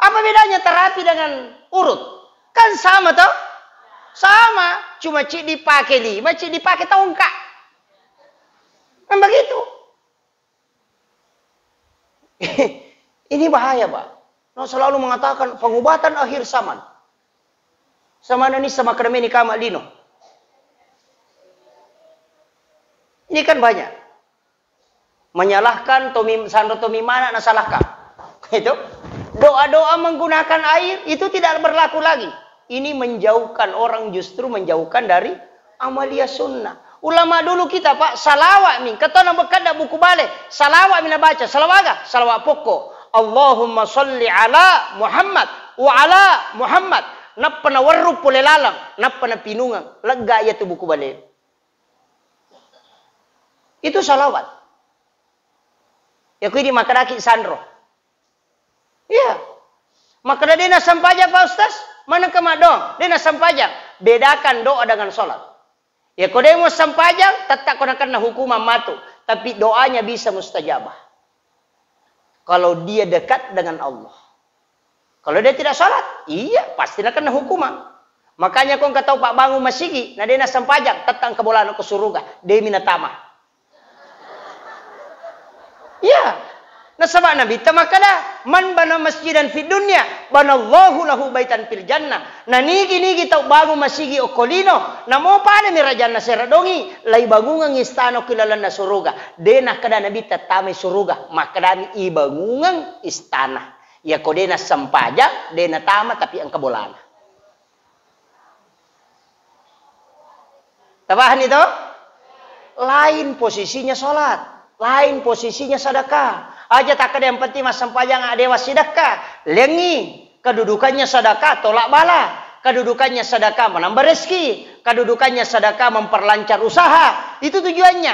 Apa bedanya terapi dengan urut? Kan sama toh? Sama, cuma cik dipakai lima, cik dipakai tongkat. Kan begitu. Ini bahaya, Pak. No selalu mengatakan pengobatan akhir zaman. Sama nani sama keremeni kama lino. Ini kan banyak. Menyalahkan tomi, sanro tomi mana nasalahkan. Itu. Doa-doa menggunakan air itu tidak berlaku lagi. Ini menjauhkan orang, justru menjauhkan dari amalia sunnah. Ulama dulu kita, Pak, salawat mi. Katona bekkada buku bale, salawat mi nabaca. Salawat aga? Salawat pokok. Allahumma salli ala Muhammad wa ala Muhammad. Nappa nawerru pole laleng, nappa napinungeng. Lega iya tu buku bale. Itu salawat. Ya kuidi makkedaki sanro. Iya. Makkeda de nassempajang, Pak Ustaz? Manengka maddong, de nassempajang. Bedakan doa dengan sholat. Ya ko de mussempajang, tetap ko nakenna hukuman matu. Tapi doanya bisa mustajabah. Kalau dia dekat dengan Allah. Kalau dia tidak sholat, iya, pasti nakenna hukuman. Makanya ko engka tau pabbangung masigi, na de nassempajang, tetap engka bolana ko suruga, de mi natama. Iya. Nasaba Nabitta makkeda, "Man bana masjidan fid dunya, banallahu lahu baitan fil jannah." Nanigi-nigi tau bangung masigi okko lino, namo pada mi rajanna sera dongi, laibangungengngi istana okko lalenna suruga. De nakkeda Nabitta tamai suruga, makkedami ibangungeng istana. Iyako de nassempajang, de natama, tapi engka bolana. Tapahani to? Lain posisinya sholat, lain posisinya sedekah. Aja takkeda yang penting massempajang, adewa sidekka. Lengi, kedudukannya sedekah tolak bala, kedudukannya sedekah menambah rezeki, kedudukannya sedekah memperlancar usaha. Itu tujuannya.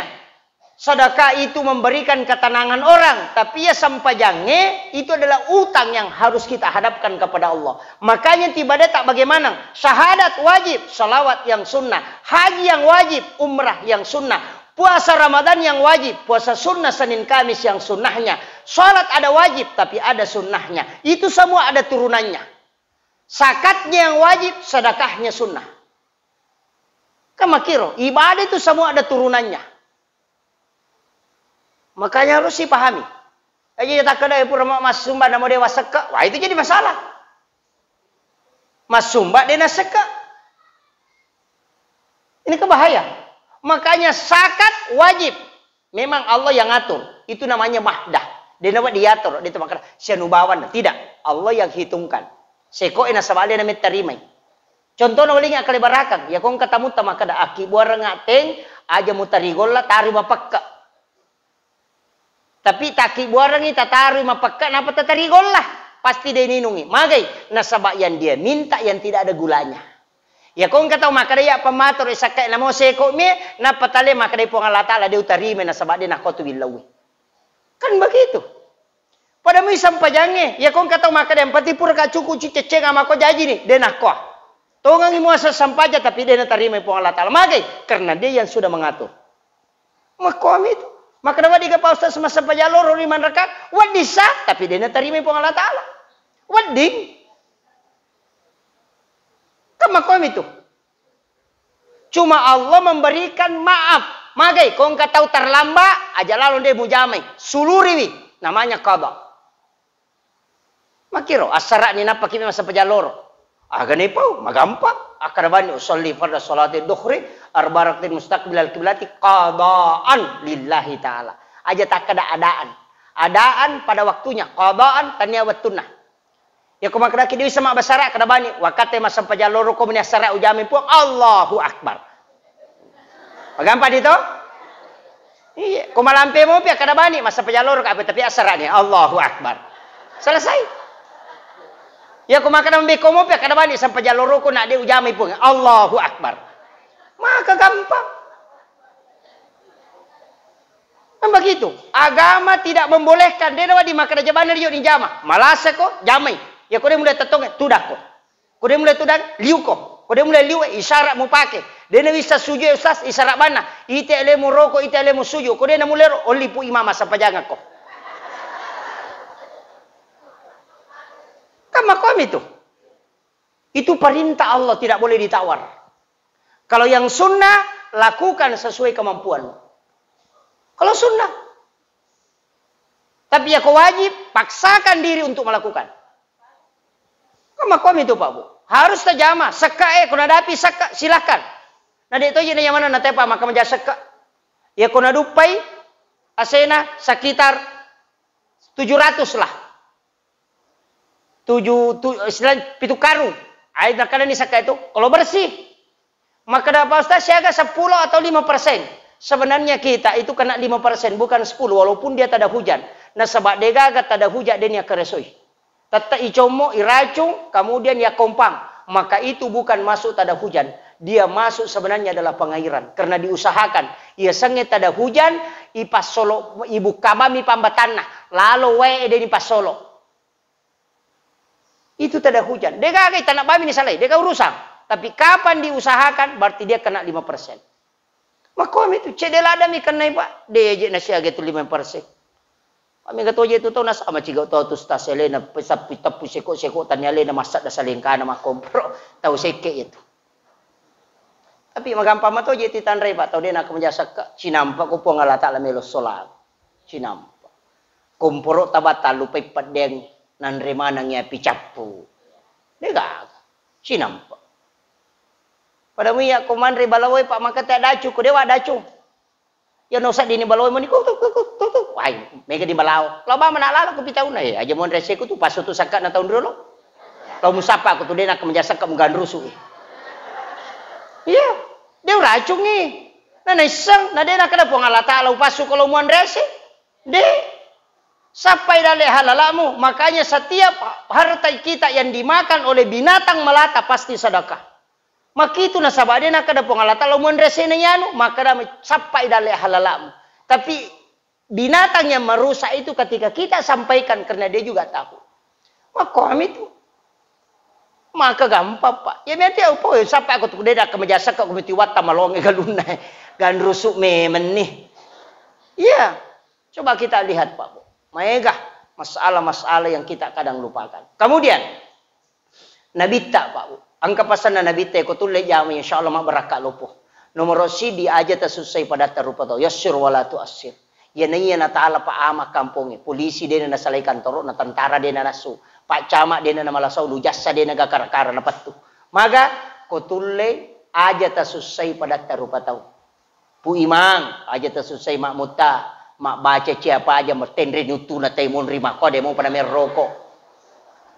Sedekah itu memberikan ketenangan orang, tapi ya sempajangnge itu adalah utang yang harus kita hadapkan kepada Allah. Makanya tiba data bagaimana? Syahadat wajib, salawat yang sunnah, haji yang wajib, umrah yang sunnah, puasa Ramadan yang wajib, puasa sunnah Senin Kamis yang sunnahnya, salat ada wajib tapi ada sunnahnya. Itu semua ada turunannya. Zakatnya yang wajib, sedekahnya sunnah. Kan makkiro, ibadah itu semua ada turunannya. Makanya harus dipahami. Aja takkeda pura ma-, massumba namo dewa sekka, wah itu jadi masalah. Massumba dena sekka. Ini kan bahaya. Makanya zakat wajib. Memang Allah yang ngatur. Itu namanya mahdah. Dena diatur, dia makkeda sianubawanna. Tidak. Allah yang hitungkan. Seko e nasaba de na metta rimai. Contohna welingi akkalebarakang, ya kong katamutta makkeda, "Akkibuareng atteng, aja mutarigolla, tari mapekka." Tapi takkibuarengi, tatarui mapekka, napa tatarigolla, pasti de ninungi. Magai? Nasaba yang dia minta yang tidak ada gulanya. Ya kong katau makkeda, "Ya pammatur sakka namo seko mi," napa tale makkeda Puang Allah Taala, "De utarimai nasaba de nakotu billawi." Kan begitu. Pada mui sempajangnge, ya kong katau makkeda, "Yang penting pura ka cuku cuceceng amako jaji ni," de nakkoa. Tongengi muasa sempaja tapi de natarimai Puang Allah Taala. Magai? Karena dia yang sudah mengatur. Makkomi itu. Makkeda wedding ga Pak Ustaz massempajang loro ri manraka? Wedding sa, tapi de natarimai Puang Allah Taala. Wedding. Kan makkomi itu. Cuma Allah memberikan maaf. Magai, ko engka tau terlambat, aja lalo de mujamai. Suluriwi, namanya qada. Makkiro, assara'ni nappa ki massempajang loro. Aga nepau, magampang. Akkeda bani, "Usolli farda sholati dhuhri, arba rakaatin mustaqbilal kiblati qadaan lillahi ta'ala." Aja takkeda adaan. Adaan pada waktunya, qadaan tania wettunna. Yako makkedaki de wisseng mabbasara, akkeda bani, "Wakkatte massempajang loro ko meni assara ujamai Puang, Allahu Akbar." Magampang di to? Iya, ko malampe mopi akkeda bani, "Massempajang loro ka apa tapi assara'ni, Allahu Akbar." Selesai. Yako makkeda mabekko mopi akkeda bani, "Sempajang loro ko na de ujamai Puang, Allahu Akbar." Maka gampang. Kan begitu. Agama tidak membolehkan. De nawedding makkeda jabanna rio ni jama. Malasa ko, jamai. Ya ko de mulai tettonge, tudakko. Ko de mulai tudang, liuko. Ko de mulai liu, isyarat mupake. De nawisseng sujud, Ustaz, isyarat banna. Ite alemu roko, ite alemu sujud. Ko de namulai ro, olli pu imam massempajangakko. Kan makomi itu. Itu perintah Allah, tidak boleh ditawar. Kalau yang sunnah, lakukan sesuai kemampuanmu. Kalau sunnah. Tapi ya ko wajib, paksakan diri untuk melakukan. Kan makomi itu, Pak Bu. Harus tajama, sekka e, ko nadapi sekka, silahkan. Na de toji na nyamana na tepa maka maja sekka. Ya ko naduppai, asena sekitar tujuh ratus lah. Tujuh, tu, istilah pitu karung. Ai, nakkeda ni sakka itu, kalau bersih. Makkeda Pak Ustaz, siaga sepuluh atau lima persen. Sebenarnya kita itu kena lima persen, bukan sepuluh, walaupun dia tada hujan. Nasaba degaga tada hujan, de ni akkaresoi. Tette icommo, iracung, kemudian ya kompang. Maka itu bukan masuk tada hujan. Dia masuk sebenarnya adalah pengairan. Karena diusahakan. Ia sengnge tada hujan, ipassolo, ibukka bami pambatanna. Lalo wae de ni passolo. Itu tada hujan. Degaga tana bami ni salai, dega urusan. Tapi kapan diusahakan, berarti dia kena lima persen. Makomi tu, cedde ladami kennai, Pak. De je nasiaga tu lima persen. Mega toje tu tau nasama ciga tau tu stas elena, pesappi teppu seko-seko tani alena massadda salengkana makkomporo. Tau sekke itu. Tapi magampang mato je titanrai, Pak, tau de nakko maja sekka, cinampa ko Puang Allah Taala melo sola. Cinampa. Komporo tabatallu pai peddeng nanre maneng api cappu. Degaga. Cinampa. Pada muia ko manre balawoi, Pak, maka te dacu ko dewa dacu. Ya no saddini balao mani, ku, tu, ku, ku, tu, tu. Wai, mega di balao. Lao bama na lalo ku pitauna, eh, aja monre seku tu, pasu tu sakka na taun riolo. Lao musappa ku tu, de nakko maja sekka muganrusu, eh. Iya, de uracungi. Na naisseng, na de nakkeda Puang Allah Taala upasu ko lao muanre se. De. Sappai dalle halalamu. Makanya setiap harta kita yang dimakan oleh binatang melata pasti sedekah. Makitu nasaba de nakkeda Puang Allah Taala, "Muanre sena yanu," makkeda, "Sappai dalle halalamu." Tapi binatang yang merusak itu ketika kita sampaikan karena dia juga tahu. Makkomi tu. Maka gampang, Pak. Ya, berarti apa ya, siapa aku tuh, dia dah kemejasa kok, kemeti watta malonge galunna. Ganrusu memang nih. Iya. Coba kita lihat, Pak Bu. Maega masalah-masalah yang kita kadang lupakan. Kemudian, Nabitta, Pak Bu. Engka pasanna Nabitta, ko tulle jama, insya Allah mabbarakka loppo. Nomoro sidi, aja tasussai padatta rupa tau. Yassir wala tuassir. Iya naiya natala pa ama kampongnge, polisi dena nasalai kantoro'na, tentara dena nassu, pak camat dena namalasau, lujassa dena gakara-kara napettu. Maga, ko tulle aja tasussai padatta rupa tau. Pu Imang, aja tasussai makmutta, mabbaca ciapa aja, tenre nuttuna tai monri makko, de mopa namerroko.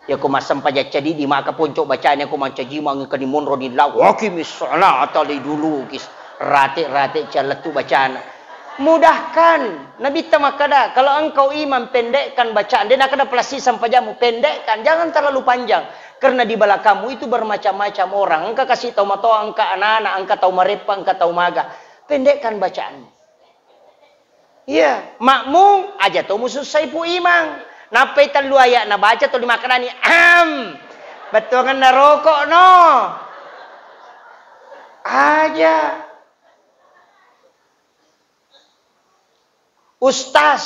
Yako massempajang cadidi maka ponco bacana, ko mancaji mangi kani monro ni lau, "Aqimis sholata liduluki," rate-rate callettu bacana. Mudahkan. Nabitta makkada, "Kalau engkau imam, pendekkan bacaan." De nakkada, "Pelassi sempajammu, pendekkan, jangan terlalu panjang. Karena di belakangmu itu bermacam-macam orang. Engka kasi tau matoa, engka anak-anak, engka tau mareppa, engka tau maga. Pendekkan bacaanmu." Iya, makmum aja to musussai Pu Imang. Nappai tellu ayat nabaca tuli makkedani, "Am, bettuanganna rokok no." Aja. Ustaz,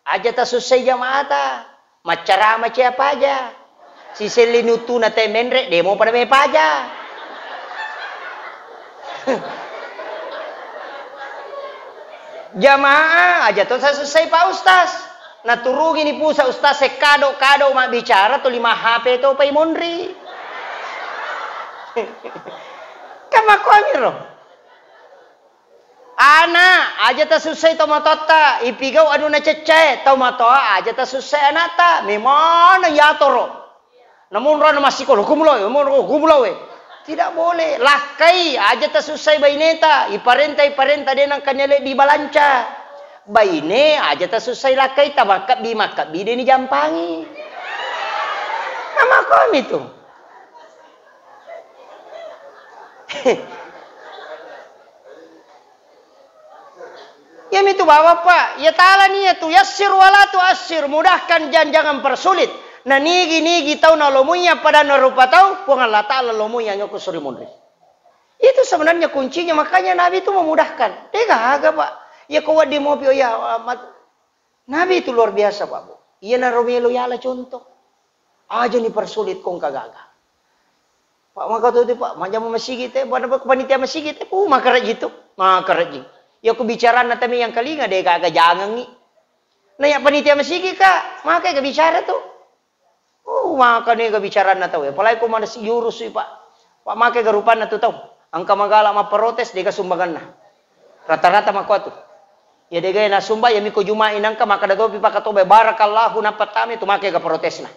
aja tasussai jamaata. Maccarama ciapa aja. Siselli nuttuna te menre, demo pada mepaja. Jamaah aja to sasussai Pak Ustaz. Naturungi ni pusa Ustaz, sekado-kado mabbicara to lima H P to pai monri. Kan makkuamiro. Ana, aja tasussai tomatoatta, ipigau anu naceccae, tomatoa aja tasussai anakta, memana yatoro. Namun rona massikola, gumulawe, namun gumulawe. Tidak boleh, lakkai, aja tasussai baineta, iparenta, iparenta de nangkanya le dibalanca. Baine, aja tasussai lakkai, tamakkabbi, makkabbi de ni jampangi. Namakomi tu. Iyamitu Bapak, Pak, ya ta'ala niatu, yassir wala tu'assir, mudahkan dan jangan persulit. Na nigi-nigi tau nalomoi padanna rupa tau, Puang Allah Ta'ala lomoi anyoko suri munri. Itu sebenarnya kuncinya, makanya Nabi itu memudahkan. Degaga, Pak. Ya ko wedding mopi, oh ya, amat. Nabi itu luar biasa, Pak Bu. Iyanaro melo yala contoh. Aja ni persulit kongka gaga. Pak, maka tu, tu, Pak, majjama masigi te, pada panitia masigi te, uh, makaraji tu, makaraji. Ya ku bicaranna tami yang kalinga de gaga jangangi. Nah, ya panitia masigi ka, maka ga bicara tu. Uh, maka ni ga bicaranna tau, apalagi ko mana si jurus, Pak. Pak, maka ga rupanna tu tau. Angka magala mapprotes de ga sumbanganna. Rata-rata makko tu. Ya de ga nasumba, ya miko Juma'i nangka makkada topi pakatoba, "Barakallahu," nappa tame tu, maka ga protesna.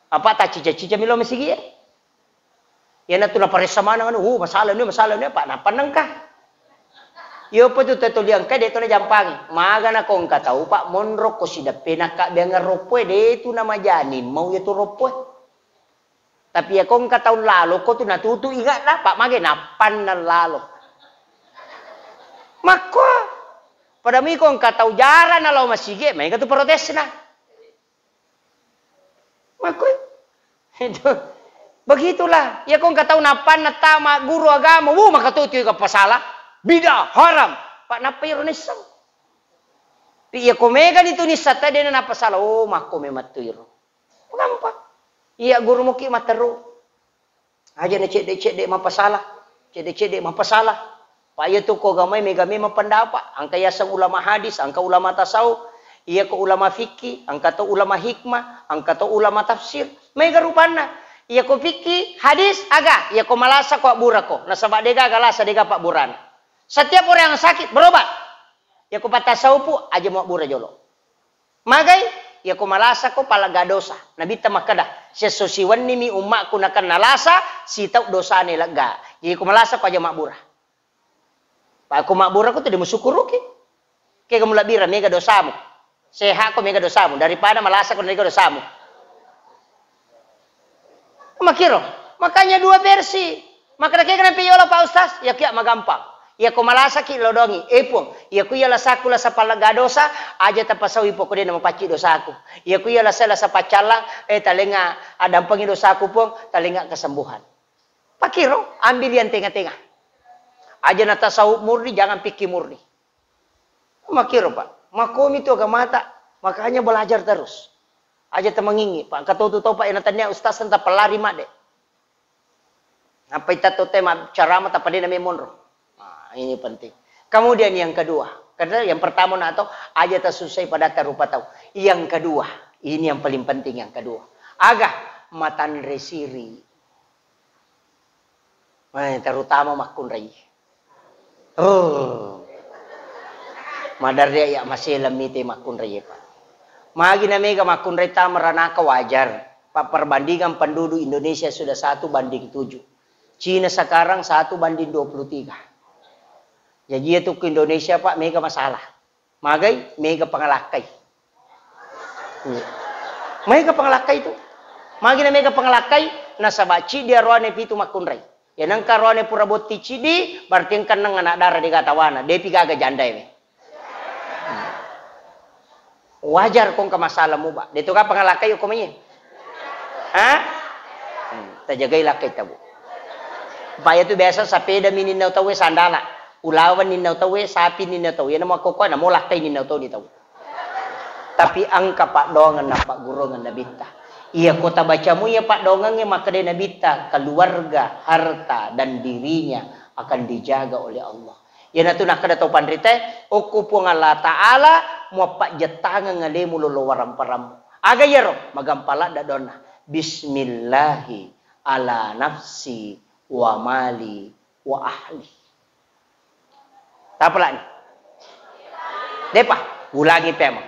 Apa taccica-cica milo masigi e. Iyanatu naparessa maneng anu, "Uh, masalah ni, masalah ni, Pak, nappa nengka." Iyo pa tu tau toli engka de to najampangi. Magana ko engka tau, Pak, monro ko sideppe nakkabbeang roppoe, de tu namajani mau iya tu roppoe. Tapi iya ko engka tau lalo ko tu natutu ingatna, Pak, mage nappanna lalo. Makko pada mui ko engka tau jara nalao masigi, maega tu protesna. Makko itu. Begitulah. Iya ko engka tau nappanna tama guru agama, wuh, maka tu tu pasala. Bid'ah, haram. Pak, nappa iro nisseng. Tapi iya ko mega ni tu nisseng tadi na napasala. Oh, makko memang tu iro. Gampang. Iya guru muki matteru. Aja na cedde-cedde mapasala. Cedde-cedde mapasala. Pa iya tu ko gamai mega memang pendapat. Angka yaseng ulama hadis, angka ulama tasawuf, iya ko ulama fikih, angka to ulama hikmah, angka to ulama tafsir. Mega rupanna. Iya ko fikih, hadis, aga. Iya ko malasa ko abbura ko. Nasaba dega galasa dega pabburana. Setiap orang yang sakit berobat. Iya ko pattasawufu aja mabbura jolo. Magai, iya ko malasa ko palegga dosa. Nabitta makkeda, "Siesso siwenni mi ummakku nakenna lasa, sitau dosane legga." Jadi ko malasa ko aja mabbura. Pa ko mabbura ko tu de musukkuruki. Kega mulabbira mega dosamu. Seha ko mega dosamu daripada malasa ko mega dosamu. Makiro, makanya dua versi. Makkeda kega nampi yola Pak Ustaz, ya kia magampang. Iyako malasaki, lodongi, "Eh, Puang, iyako iya lasaku lasa pallega dosa, aja tapasaui, poko de namapacci dosaku. Iyako iya lasa, lasa paccallang, eh, talenga addampengi dosaku, Puang, talenga kesembuhan." Pakiro, ambil yang tengah-tengah. Aja natasau murni, jangan fikih murni. Makiro, Pak. Makomi tu agamata, makanya belajar terus. Aja tamangingi, Pak. Engka to tu tau, Pak, yang natannia ustaz, enta pelari, Mak, de. Nappa ita to te ma-, ceramah, tappa de name monro. Nah, ini penting. Kemudian yang kedua, karena yang pertama na to, aja tasusai pada tarupa tau. Yang kedua, ini yang paling penting yang kedua. Aga matanre siri. Eh, terutama makkunrai. Oh. Madarri iya maseleng mite makkunrai, Pak. Magi na mega makkunrai tama ranaka, wajar. Pak, perbandingan penduduk Indonesia sudah satu banding tujuh. Cina sekarang satu banding dua puluh tiga. Jaji iya tu ku Indonesia, Pak, mega masalah. Magai, mega pangalakkai. Iya. Mega pangalakkai tu. Magi na mega pangalakkai, nasaba ciddi aroane pitu makkunrai. Ya, nengka aroane pura botti ciddi, berarti engka enneng anak dara de gaga tawana, depi gaga jandae we. Wajar ko engka masalah muba. De to ga pangalakkai ko maiye. Ha? Hmm, tajagai lakkai ta, Bu. Paya tu biasa sapeda mi ninnau tauwe sandala. Ulawan ninnau tauwe, sapi ninnau tauwe. Iya namo akko kuana mo lakkai ninnau tau ni tau. Tapi engka paddoangeng nappagguruangeng Nabitta. Iya ko tabacamu iya paddoangengnge, makkeda Nabitta, keluarga, harta, dan dirinya akan dijaga oleh Allah. Iyanatu nakkeda tau panritae, okko Puang Allah Ta'ala muappajjettangeng alemu lolo waramparammu. Aga iyaro? Magampa ladde doanna. Bismillahi ala nafsi wa mali wa ahli. Tapalani. Depa, ulangi pemeng.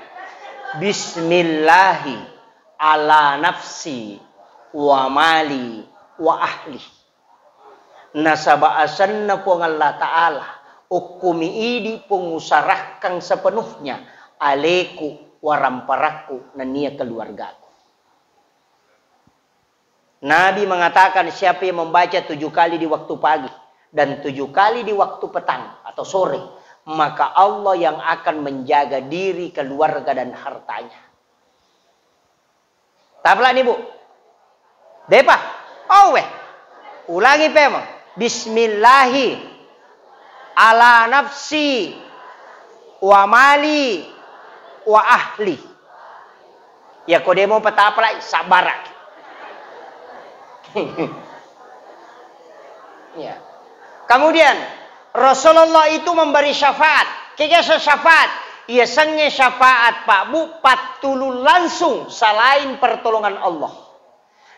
Bismillahi ala nafsi wa mali wa ahli. Nasaba asenna Puang Allah Ta'ala, okkomi idi Puang usarahkang sepenuhnya aleku, waramparakku, nennia keluargaku. Nabi mengatakan, siapa yang membaca tujuh kali di waktu pagi dan tujuh kali di waktu petang atau sore, maka Allah yang akan menjaga diri, keluarga, dan hartanya. Tapalani, Bu. Depa. Owe. Ulangi pemeng. Bismillahi ala nafsi wa mali wa ahli. Ya, ko demo petapalai, sabbaraki. Ya. Kemudian, Rasulullah itu memberi syafaat. Kegasa syafaat? Iya sengnge syafaat, Pak, Bu, pattulung langsung selain pertolongan Allah.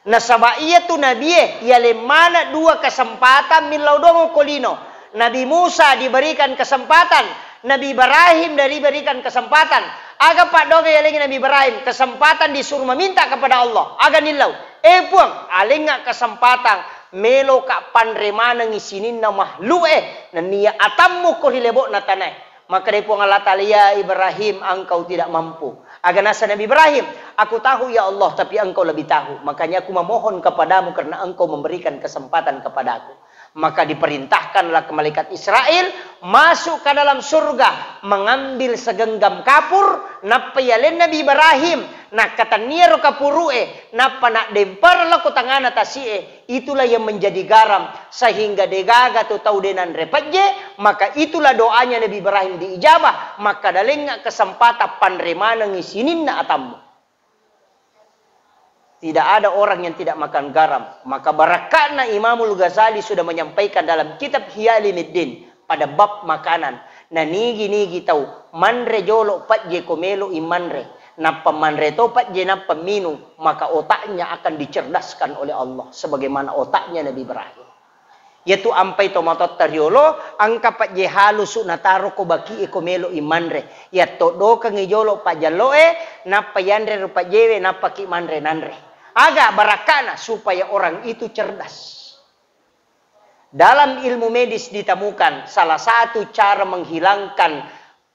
Nasaba iyatu nabie, yaleng maneng dua kesempatan millau doang ko lino. Nabi Musa diberikan kesempatan, Nabi Ibrahim diberikan kesempatan. Aga paddoangeng yalengngi Nabi Ibrahim? Kesempatan disuruh meminta kepada Allah. Aga nillau? Eh Puang, alengnga kesempatan, meloka panre manengngi sininna mahluk e, nennia atammu ko ri lebo'na tanae. Makkedai Puang Allah Ta'ala, "Ya Ibrahim, engkau tidak mampu." Aga nasa Nabi Ibrahim, "Aku tahu ya Allah, tapi engkau lebih tahu. Makanya aku memohon kepadamu karena engkau memberikan kesempatan kepadaku." Maka diperintahkanlah ke malaikat Israel masuk ke dalam surga, mengambil segenggam kapur, nappa yaleng Nabi Ibrahim, nakkatenniaro kapuru'e, nappa naddempereng lao ko tangana tasi'e, itulah yang menjadi garam, sehingga degaga tu tau de nanre pejje, maka itulah doanya Nabi Ibrahim diijabah, maka dalengnga kesempatan panre manengngi sininna atammu. Tidak ada orang yang tidak makan garam. Maka barakka'na Imamul Ghazali sudah menyampaikan dalam kitab Ihya Ulumuddin pada bab makanan. Nanigi-nigi tau manre jolo pejje ko melo i manre. Nappa manre to pejje nappa minung, maka otaknya akan dicerdaskan oleh Allah sebagaimana otaknya Nabi Ibrahim. Iyatu ampai tomatoatta riolo, engka pejje halusu nataro ko baki'e ko melo i manre. Iyatto dokengngi jolo pajjallo'e, nappa yanre ro pejjewe, nappaki manre nanre. Aga barakka'na? Supaya orang itu cerdas. Dalam ilmu medis ditemukan salah satu cara menghilangkan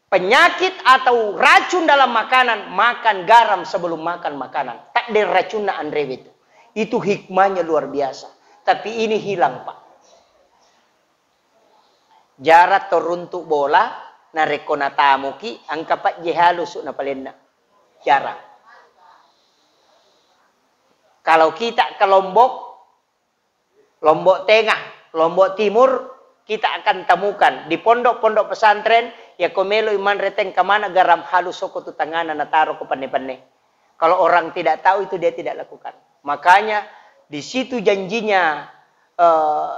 penyakit atau racun dalam makanan, makan garam sebelum makan makanan. Takdir racunna anrewe itu. Itu hikmahnya luar biasa. Tapi ini hilang, Pak. Jarang to runtu bola, narekko natamuki, engka pejje halusu napalenna. Jarang. Kalau kita ke Lombok, Lombok Tengah, Lombok Timur, kita akan temukan di pondok-pondok pesantren, yako melo iman reteng kemana garam halus soko tu tangana nataro ko penne-penne. Kalau orang tidak tahu itu dia tidak lakukan. Makanya di situ janjinya, eh,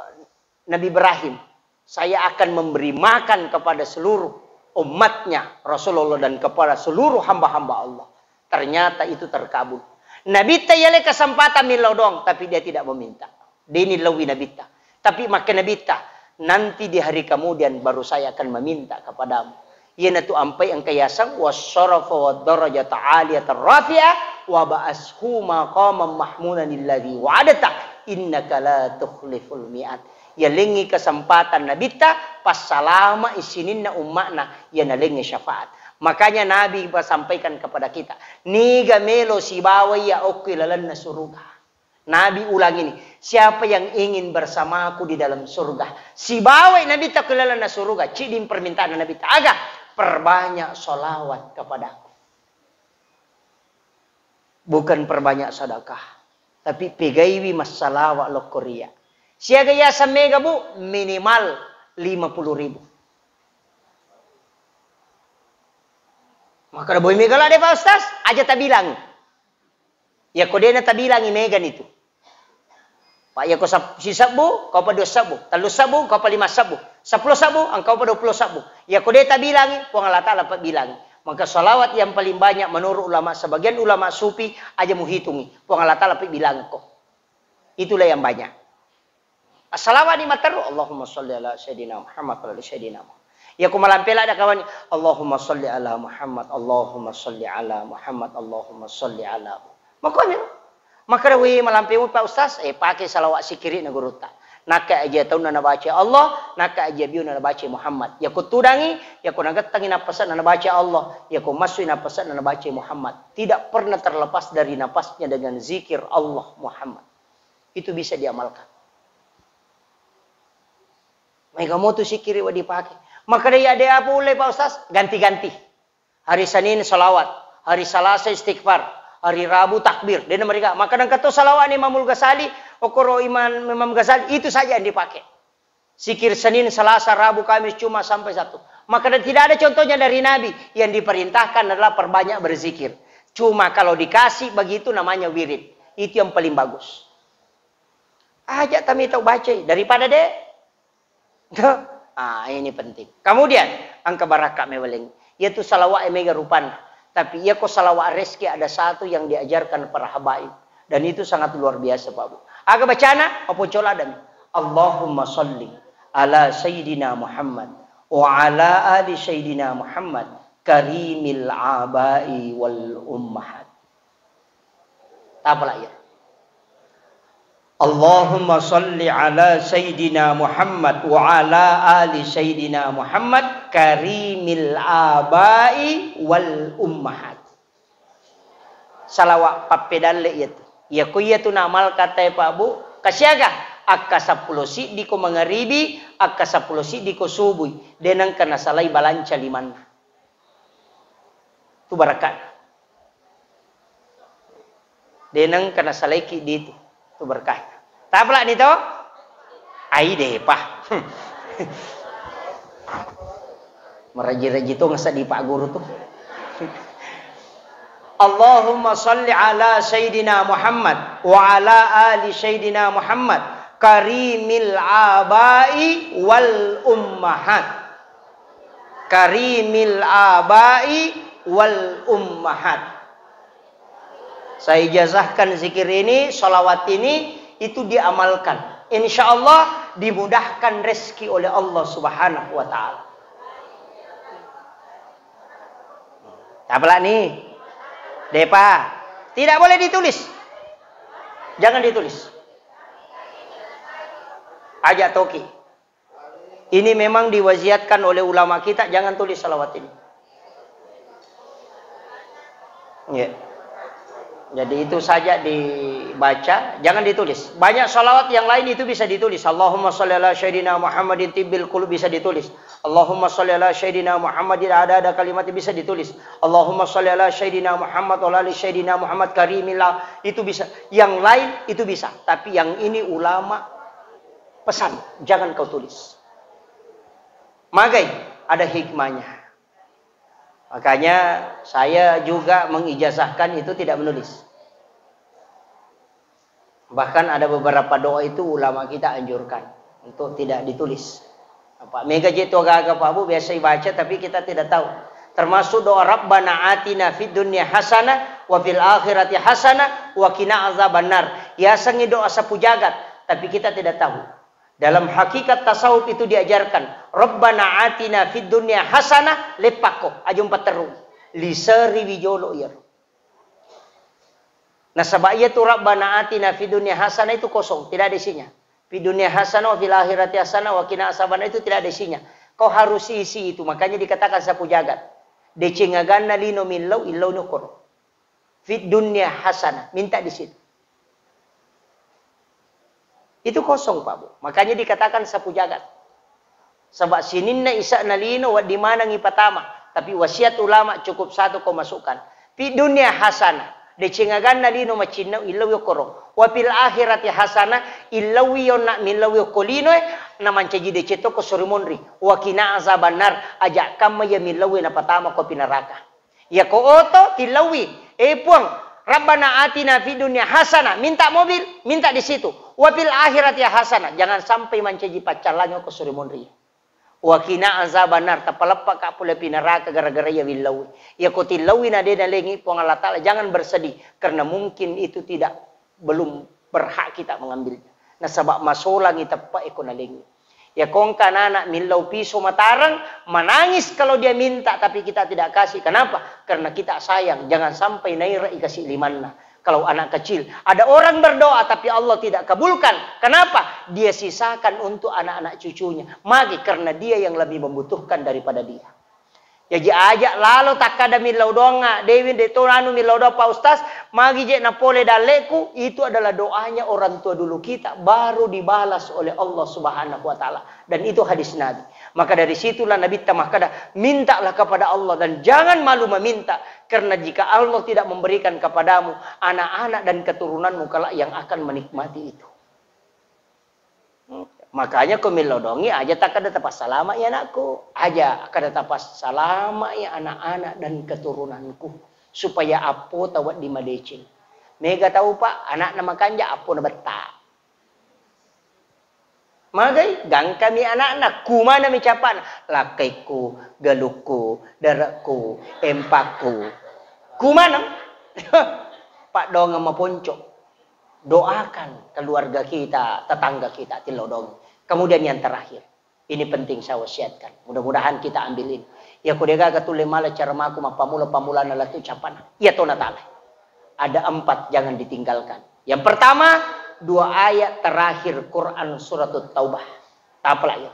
Nabi Ibrahim, "Saya akan memberi makan kepada seluruh umatnya Rasulullah dan kepada seluruh hamba-hamba Allah." Ternyata itu terkabul. Nabitta yale kesempatan millau doang, tapi dia tidak meminta. Deni lawi Nabitta. Tapi makke Nabitta, "Nanti di hari kemudian baru saya akan meminta kepadamu." Iyanatu ampai engka yaseng wasyarafa wa darajata aliyatan rafi'ah wa ba'ashu maqaman mahmudan alladzi wa'adta innaka la tukhliful mi'ad. Yalengngi kesempatan Nabitta, passalama isininna umma'na, iya nalengngi syafaat. Makanya Nabi sampaikan kepada kita, niga melo sibawa iya okko ilalenna suruga. Nabi ulang ini, "Siapa yang ingin bersamaku di dalam surga?" Sibawai Nabitta ku lalenna suruga, ciding permintaan Nabitta. Aga? "Perbanyak salawat kepadaku." Bukan perbanyak sedekah, tapi pegaiwi massalawa lokko ria. Siaga yaseng mega, Bu? Minimal lima puluh ribu. Maka boy mega la de, Pak Ustaz? Aja tabilang. Yako dena tabilangi, megani tu. Pak, yako sab-, sisebbu, kau pa dua sebbu, tellu sebbu, kau pa lima sebbu, seppulo sebbu, engkau pa dua puluh sebbu. Yako de tabilangi, Puang Allah Ta'ala pa bilangi. Maka salawat yang paling banyak menurut ulama, sebagian ulama sufi, aja muhitungi. Puang Allah Ta'ala pa bilangi ko. Itulah yang banyak. Assalawani matteru, Allahumma salli ala Sayyidina Muhammad, ala Sayyidina Muhammad. Iya ko malampe ladde kawani, Allahumma salli ala Muhammad, Allahumma salli ala Muhammad, Allahumma salli ala Muhammad. Makkoni. Makkeda, "Wih, malampe mu, Pak Ustaz?" Eh, pake salawat sikiri na gurutta. Nakka aja taunna nabaca Allah, nakka aja biuna nabaca Muhammad. Iya ko tudangi, iya ko nagettangi nappasanna nabaca Allah, iya ko massui nappasanna nabaca Muhammad. Tidak pernah terlepas dari napasnya dengan zikir Allah Muhammad. Itu bisa diamalkan. Maega motu sikiri wa dipake. Makkeda, "Iya de apa ulle, Pak Ustaz?" Ganti-ganti. Hari Senin salawat, hari Salasa istighfar, hari Rabu takbir. Dena mereka. Makkeda engka to salawat ni Imamul Ghazali, okoro Imam, Imam Ghazali, itu saja yang dipakai. Sikir Senin, Selasa, Rabu, Kamis, Jumat sampai Sabtu. Makkeda tidak ada contohnya dari Nabi. Yang diperintahkan adalah perbanyak berzikir. Cuma kalau dikasih begitu namanya wirid. Itu yang paling bagus. Aja tami tau bacai daripada de. Ah, ini penting. Kemudian, engka barakka meweleng. Yaitu salawat mega rupanna. Tapi iya ko salawat reski ada satu yang diajarkan para habaib. Dan itu sangat luar biasa, Pak Bu. Aga bacana? Apa cola demi? Allahumma salli ala Sayyidina Muhammad wa ala ali Sayyidina Muhammad karimil abai wal ummahat. Tapala iya. Allahumma salli ala Sayyidina Muhammad wa ala ali Sayyidina Muhammad karimil abai wal ummahat. Salawat pappedalle iyatu. Iya ko iyatu naamalkan tae, Pak Bu, kasiaga? Akka seppulo siddi ko mangaribi, akka seppulo siddi ko subui. De nengka nasalai balanca limanna. Tu barakka. De nengka nasalaiki ditu. Tu berkah. Tapalani to? Ai depa. Meraji-raji to ngasa di Pak Guru tu. Allahumma salli ala Sayyidina Muhammad wa ala ali Sayyidina Muhammad karimil abai wal ummahat. Karimil abai wal ummahat. Saya ijazahkan zikir ini, salawat ini, itu diamalkan. Insya Allah dimudahkan rezeki oleh Allah Subhanahu wa Ta'ala. Tapalani? Depa. Tidak boleh ditulis. Jangan ditulis. Aja toki. Ini memang diwasiatkan oleh ulama kita, jangan tulis salawat ini. Ya. Jadi itu saja dibaca, jangan ditulis. Banyak salawat yang lain itu bisa ditulis. Allahumma sholli ala sayyidina Muhammadin tibbil qulub, bisa ditulis. Allahumma sholli ala sayyidina Muhammadin adada kalimati, bisa ditulis. Allahumma sholli ala sayyidina Muhammad wa ala ali sayyidina Muhammad karimillah, itu bisa. Yang lain itu bisa, tapi yang ini ulama pesan, jangan kau tulis. Magai, ada hikmahnya. Makanya saya juga mengijazahkan itu tidak menulis. Bahkan ada beberapa doa itu ulama kita anjurkan untuk tidak ditulis. Apa mega je tu gaga Pak Bu biasa dibaca tapi kita tidak tahu. Termasuk doa Rabbana atina fid dunya hasanah wa fil akhirati hasanah wa qina azabannar. Yasengngi doa sapu jagat, tapi kita tidak tahu. Dalam hakikat tasawuf itu diajarkan, Rabbana atina fid dunya hasanah, leppakko, aja umpatterru. Liseri wijolo iyaro. Nasaba iya tu Rabbana atina fid dunya hasanah itu kosong, tidak ada isinya. Fid dunya hasanah wa fil akhirati hasanah wa qina azabannar itu tidak ada isinya. Kau harus isi itu, makanya dikatakan sapu jagat. Deceng aganna lino millau, illau ni okkoro. Fid dunya hasanah, minta di situ. Itu kosong, Pak Bu. Makanya dikatakan sapu jagat. Sebab sininna isa'na lino, wedding maneng ipatama. Tapi wasiat ulama cukup satu kau masukkan. Fid dunya hasanah. Deceng aganna lino macinnau, illau yokkoro. Wa fil akhirati hasanah, illau yonna millau yokko lino, eh, namancaji deceng to ko suri monri. Wa qina azabannar, aja kamma iya millau napatama ko pi neraka. Yako oto, tillaui, "Eh Puang, Rabbana atina fid dunya hasanah," minta mobil, minta di situ. "Wa fil akhirati hasanah," jangan sampai mancaji paccallangi ko suri monri. "Wa qina azabannar," tapaleppa ka pole pi neraka gara-gara iya willaui. Yako tillaui na de nalengi Puang Allah Taala, jangan bersedih karena mungkin itu tidak belum berhak kita mengambilnya. Nasaba masolangi teppa eko nalengi. Yako engka anak-anak millau piso matareng, menangis kalau dia minta tapi kita tidak kasih. Kenapa? Karena kita sayang. Jangan sampai naira ikasih limanna. Kalau anak kecil, ada orang berdoa tapi Allah tidak kabulkan. Kenapa? Dia sisakan untuk anak-anak cucunya. Magi karena dia yang lebih membutuhkan daripada dia. Jaji aja lalo takkada millau doangnga, dewi de to anu millau doang Pak Ustaz, magi je napole dalleku, itu adalah doanya orang tua dulu kita, baru dibalas oleh Allah Subhanahu wa Ta'ala. Dan itu hadis Nabi. Maka dari situlah Nabi ta makkada, mintalah kepada Allah dan jangan malu meminta, karena jika Allah tidak memberikan kepadamu, anak-anak dan keturunanmu kelak yang akan menikmati itu. Makanya ko millau dongi aja takkada tapassalama i anakku, aja kada tapassalama i anak-anak dan keturunanku, supaya appo tawedding madeceng. Mega tau Pak, anakna makanja appo na betta. Magai gangkami anakna, kumana mi capana, lakkaikku, galukku, darekku, empakku. Kumana? Pak dongeng maponco. Doakan keluarga kita, tetangga kita, tillau dongi. Kemudian yang terakhir, ini penting saya wasiatkan. Mudah-mudahan kita ambil ini. Ya ko degaga tulle mala cara maku mappamula-pamulana latu capana. Iya tona tala. Ada empat jangan ditinggalkan. Yang pertama, dua ayat terakhir Quran surat Taubah. Tapala ya.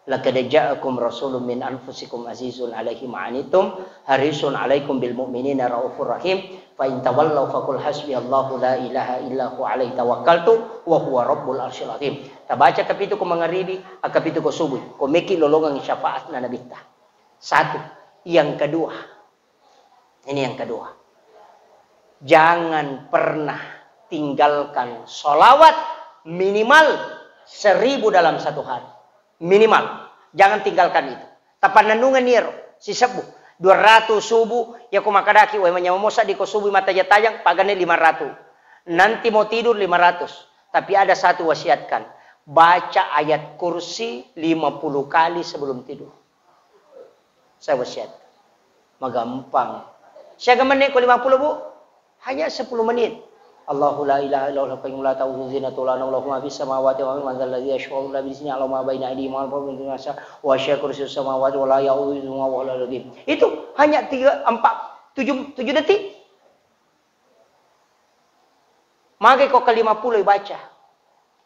Laqad ja'akum rasulun min anfusikum azizun alaihi ma anittum harisun alaikum bil mu'minina raufur rahim. Fa in tawallau faqul hasbiyallahu la ilaha illa huwa alaihi tawakkaltu wa huwa rabbul arsyil azim. Tabaca kapitu ko mangaribi, akapitu ko subuh. Ko meki lolongang syafaat na nabitta. Satu. Yang kedua. Ini yang kedua. Jangan pernah tinggalkan sholawat minimal seribu dalam satu hari. Minimal. Jangan tinggalkan itu. Tapannennungeng niero, sisebbu. Dua ratus subuh, ya ko makadaki, wai manyamamo seddi ko subuh mataja-tajang, pagane lima ratus. Nanti mau tidur lima ratus. Tapi ada satu wasiatkan, baca ayat kursi lima puluh kali sebelum tidur. Saya wasiat. Magampang. Siaga menit ko lima puluh, Bu? Hanya sepuluh menit. Allahu la ilaha illa huwal hayyul qayyum la ta'khudzuhu sinatun wa la naum lahu ma fis samawati wa ma fil ardi man dzal ladzi yashfa'u indahu illa bi idznihi ya'lamu ma baina aydihim wa ma khalfahum wa la yuhituna bi syai'in min ilmihi illa bima sha'a wa wasi'a kursiyyuhu samawati wal arda wa la ya'uduhu hifdhuhuma wa huwal 'aliyyul 'azhim. Itu hanya tiga, empat, tujuh, tujuh detik. Magai ko ke lima puluh baca.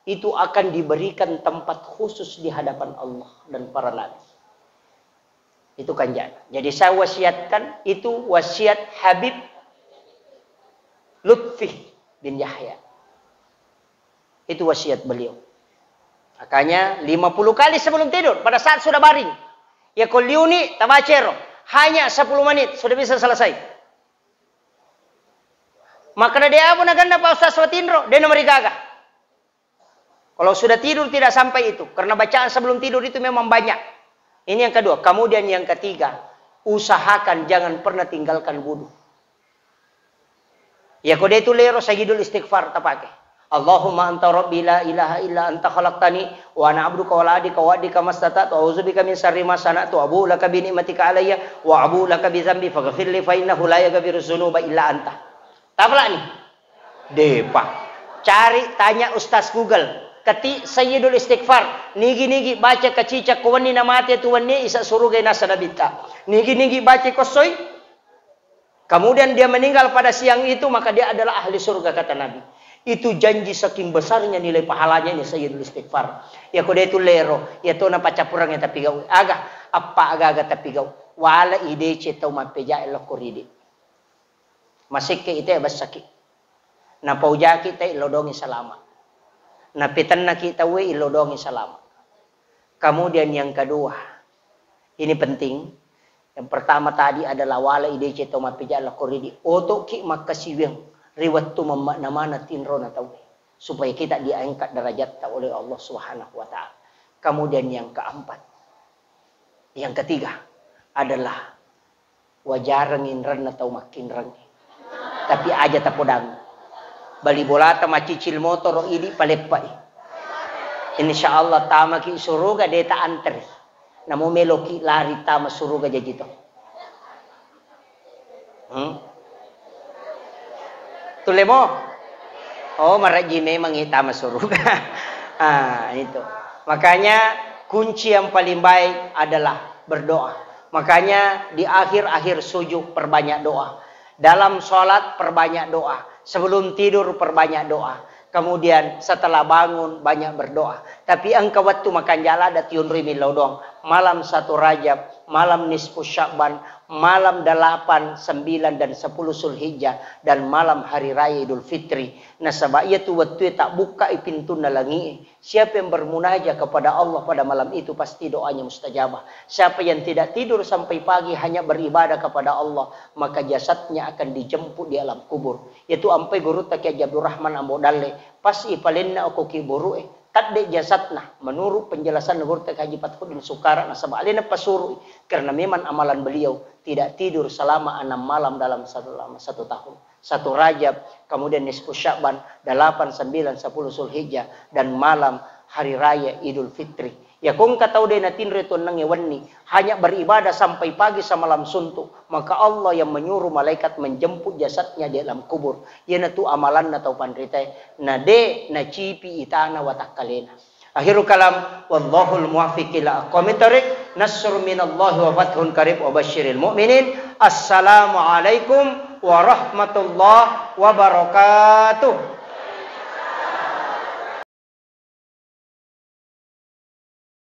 Itu akan diberikan tempat khusus di hadapan Allah dan para nabi. Itu kan ja-, jadi saya wasiatkan, itu wasiat Habib Lutfi bin Yahya. Itu wasiat beliau. Makanya lima puluh kali sebelum tidur, pada saat sudah baring. Ya ko liuni, tabacero. Hanya sepuluh menit, sudah bisa selesai. Maka dia apa naganna Pak Ustaz Watinro, dia nomor gaga. Kalau sudah tidur tidak sampai itu, karena bacaan sebelum tidur itu memang banyak. Ini yang kedua. Kemudian yang ketiga, usahakan jangan pernah tinggalkan wudu. Ya ko de tu lero sayyidul istighfar tapake. Allahumma anta rabbi la ilaha illa anta khalaqtani wa ana abduka wa la adika wa adika mastata'tu a'udzubika min syarri ma sana'tu abu'u laka bi ni'matika alayya wa abu'u laka bi dzambi faghfirli fa innahu la yaghfiru dzunuba illa anta. Tafalani? Depa. Cari, tanya Ustaz Google. Ketik Sayyidul Istighfar. Nigi-nigi baca kacica ko wenni namate tu wenni isa suruga nasa nabitta. Nigi-nigi baca kossoi. Kemudian dia meninggal pada siang itu, maka dia adalah ahli surga, kata Nabi. Itu janji saking besarnya nilai pahalanya ini Sayyidul Istighfar. Ya ko de tu lero, ya to napacappurang ya tapi gau. Aga, apa aga-aga tapi gau. Wala idece tau mappeja lokko ridi. Masekke ite bessaki. Napaujaki te illodongi salama. Napetennaki tauwe illodongi salama. Kemudian yang kedua, ini penting. Yang pertama tadi adalah wala idece to mappeja lokko ridi. Otoki makkasiwiang ri wettu mammakna mana tinro na tauwe. Supaya kita diangkat derajatta oleh Allah Subhanahu wa Ta'ala. Kemudian yang keempat, yang ketiga adalah wajareng inrenna tau makkinreng. Tapi aja tapodang. Bali bolata macicil motoro idi paleppai. Insya Allah tamaki suruga deta antri. Namo meloki lari tama suruga jaji to. Hmm? Tullemo? Oh, maraji memang itama suruga. Ah, itu. Makanya kunci yang paling baik adalah berdoa. Makanya di akhir-akhir sujud perbanyak doa. Dalam sholat perbanyak doa. Sebelum tidur perbanyak doa. Kemudian setelah bangun banyak berdoa. Tapi engka wettu makanjala ada tiunrui millau doang. Malam satu Rajab, malam nisfu Sya'ban, malam delapan, sembilan, dan sepuluh Zulhijjah, dan malam hari raya Idul Fitri. Nasaba iyatu wettue tabbukkai pintunna langi'e. Siapa yang bermunajat kepada Allah pada malam itu, pasti doanya mustajabah. Siapa yang tidak tidur sampai pagi hanya beribadah kepada Allah, maka jasadnya akan dijemput di alam kubur. Yaitu ampai gurutta Kiai Haji Abdurrahman Ambo Dalle, pas ipalenna okko kuburu'e, tadde jasadna, menurut penjelasan gurutta Haji Fathuddin Sukara, nasaba alena pasuru'i, karena memang amalan beliau tidak tidur selama enam malam dalam satu, satu tahun. Satu Rajab, kemudian nisfu Sya'ban, delapan, sembilan, sepuluh Zulhijjah, dan malam hari raya Idul Fitri. Ya, ko engka tau de natinro tuonnangnge wenni, hanya beribadah sampai pagi samalam suntuk, maka Allah yang menyuruh malaikat menjemput jasadnya di alam kubur. Iyanatu amalanna tau panritae, na de nacipi itana watakkalena. Akhirul kalam, wallahul muwaffiq ila aqwamit thariq. Nasrun minallahi wa fathun qarib wa basyiril mu'minin. Assalamualaikum warahmatullahi wabarakatuh.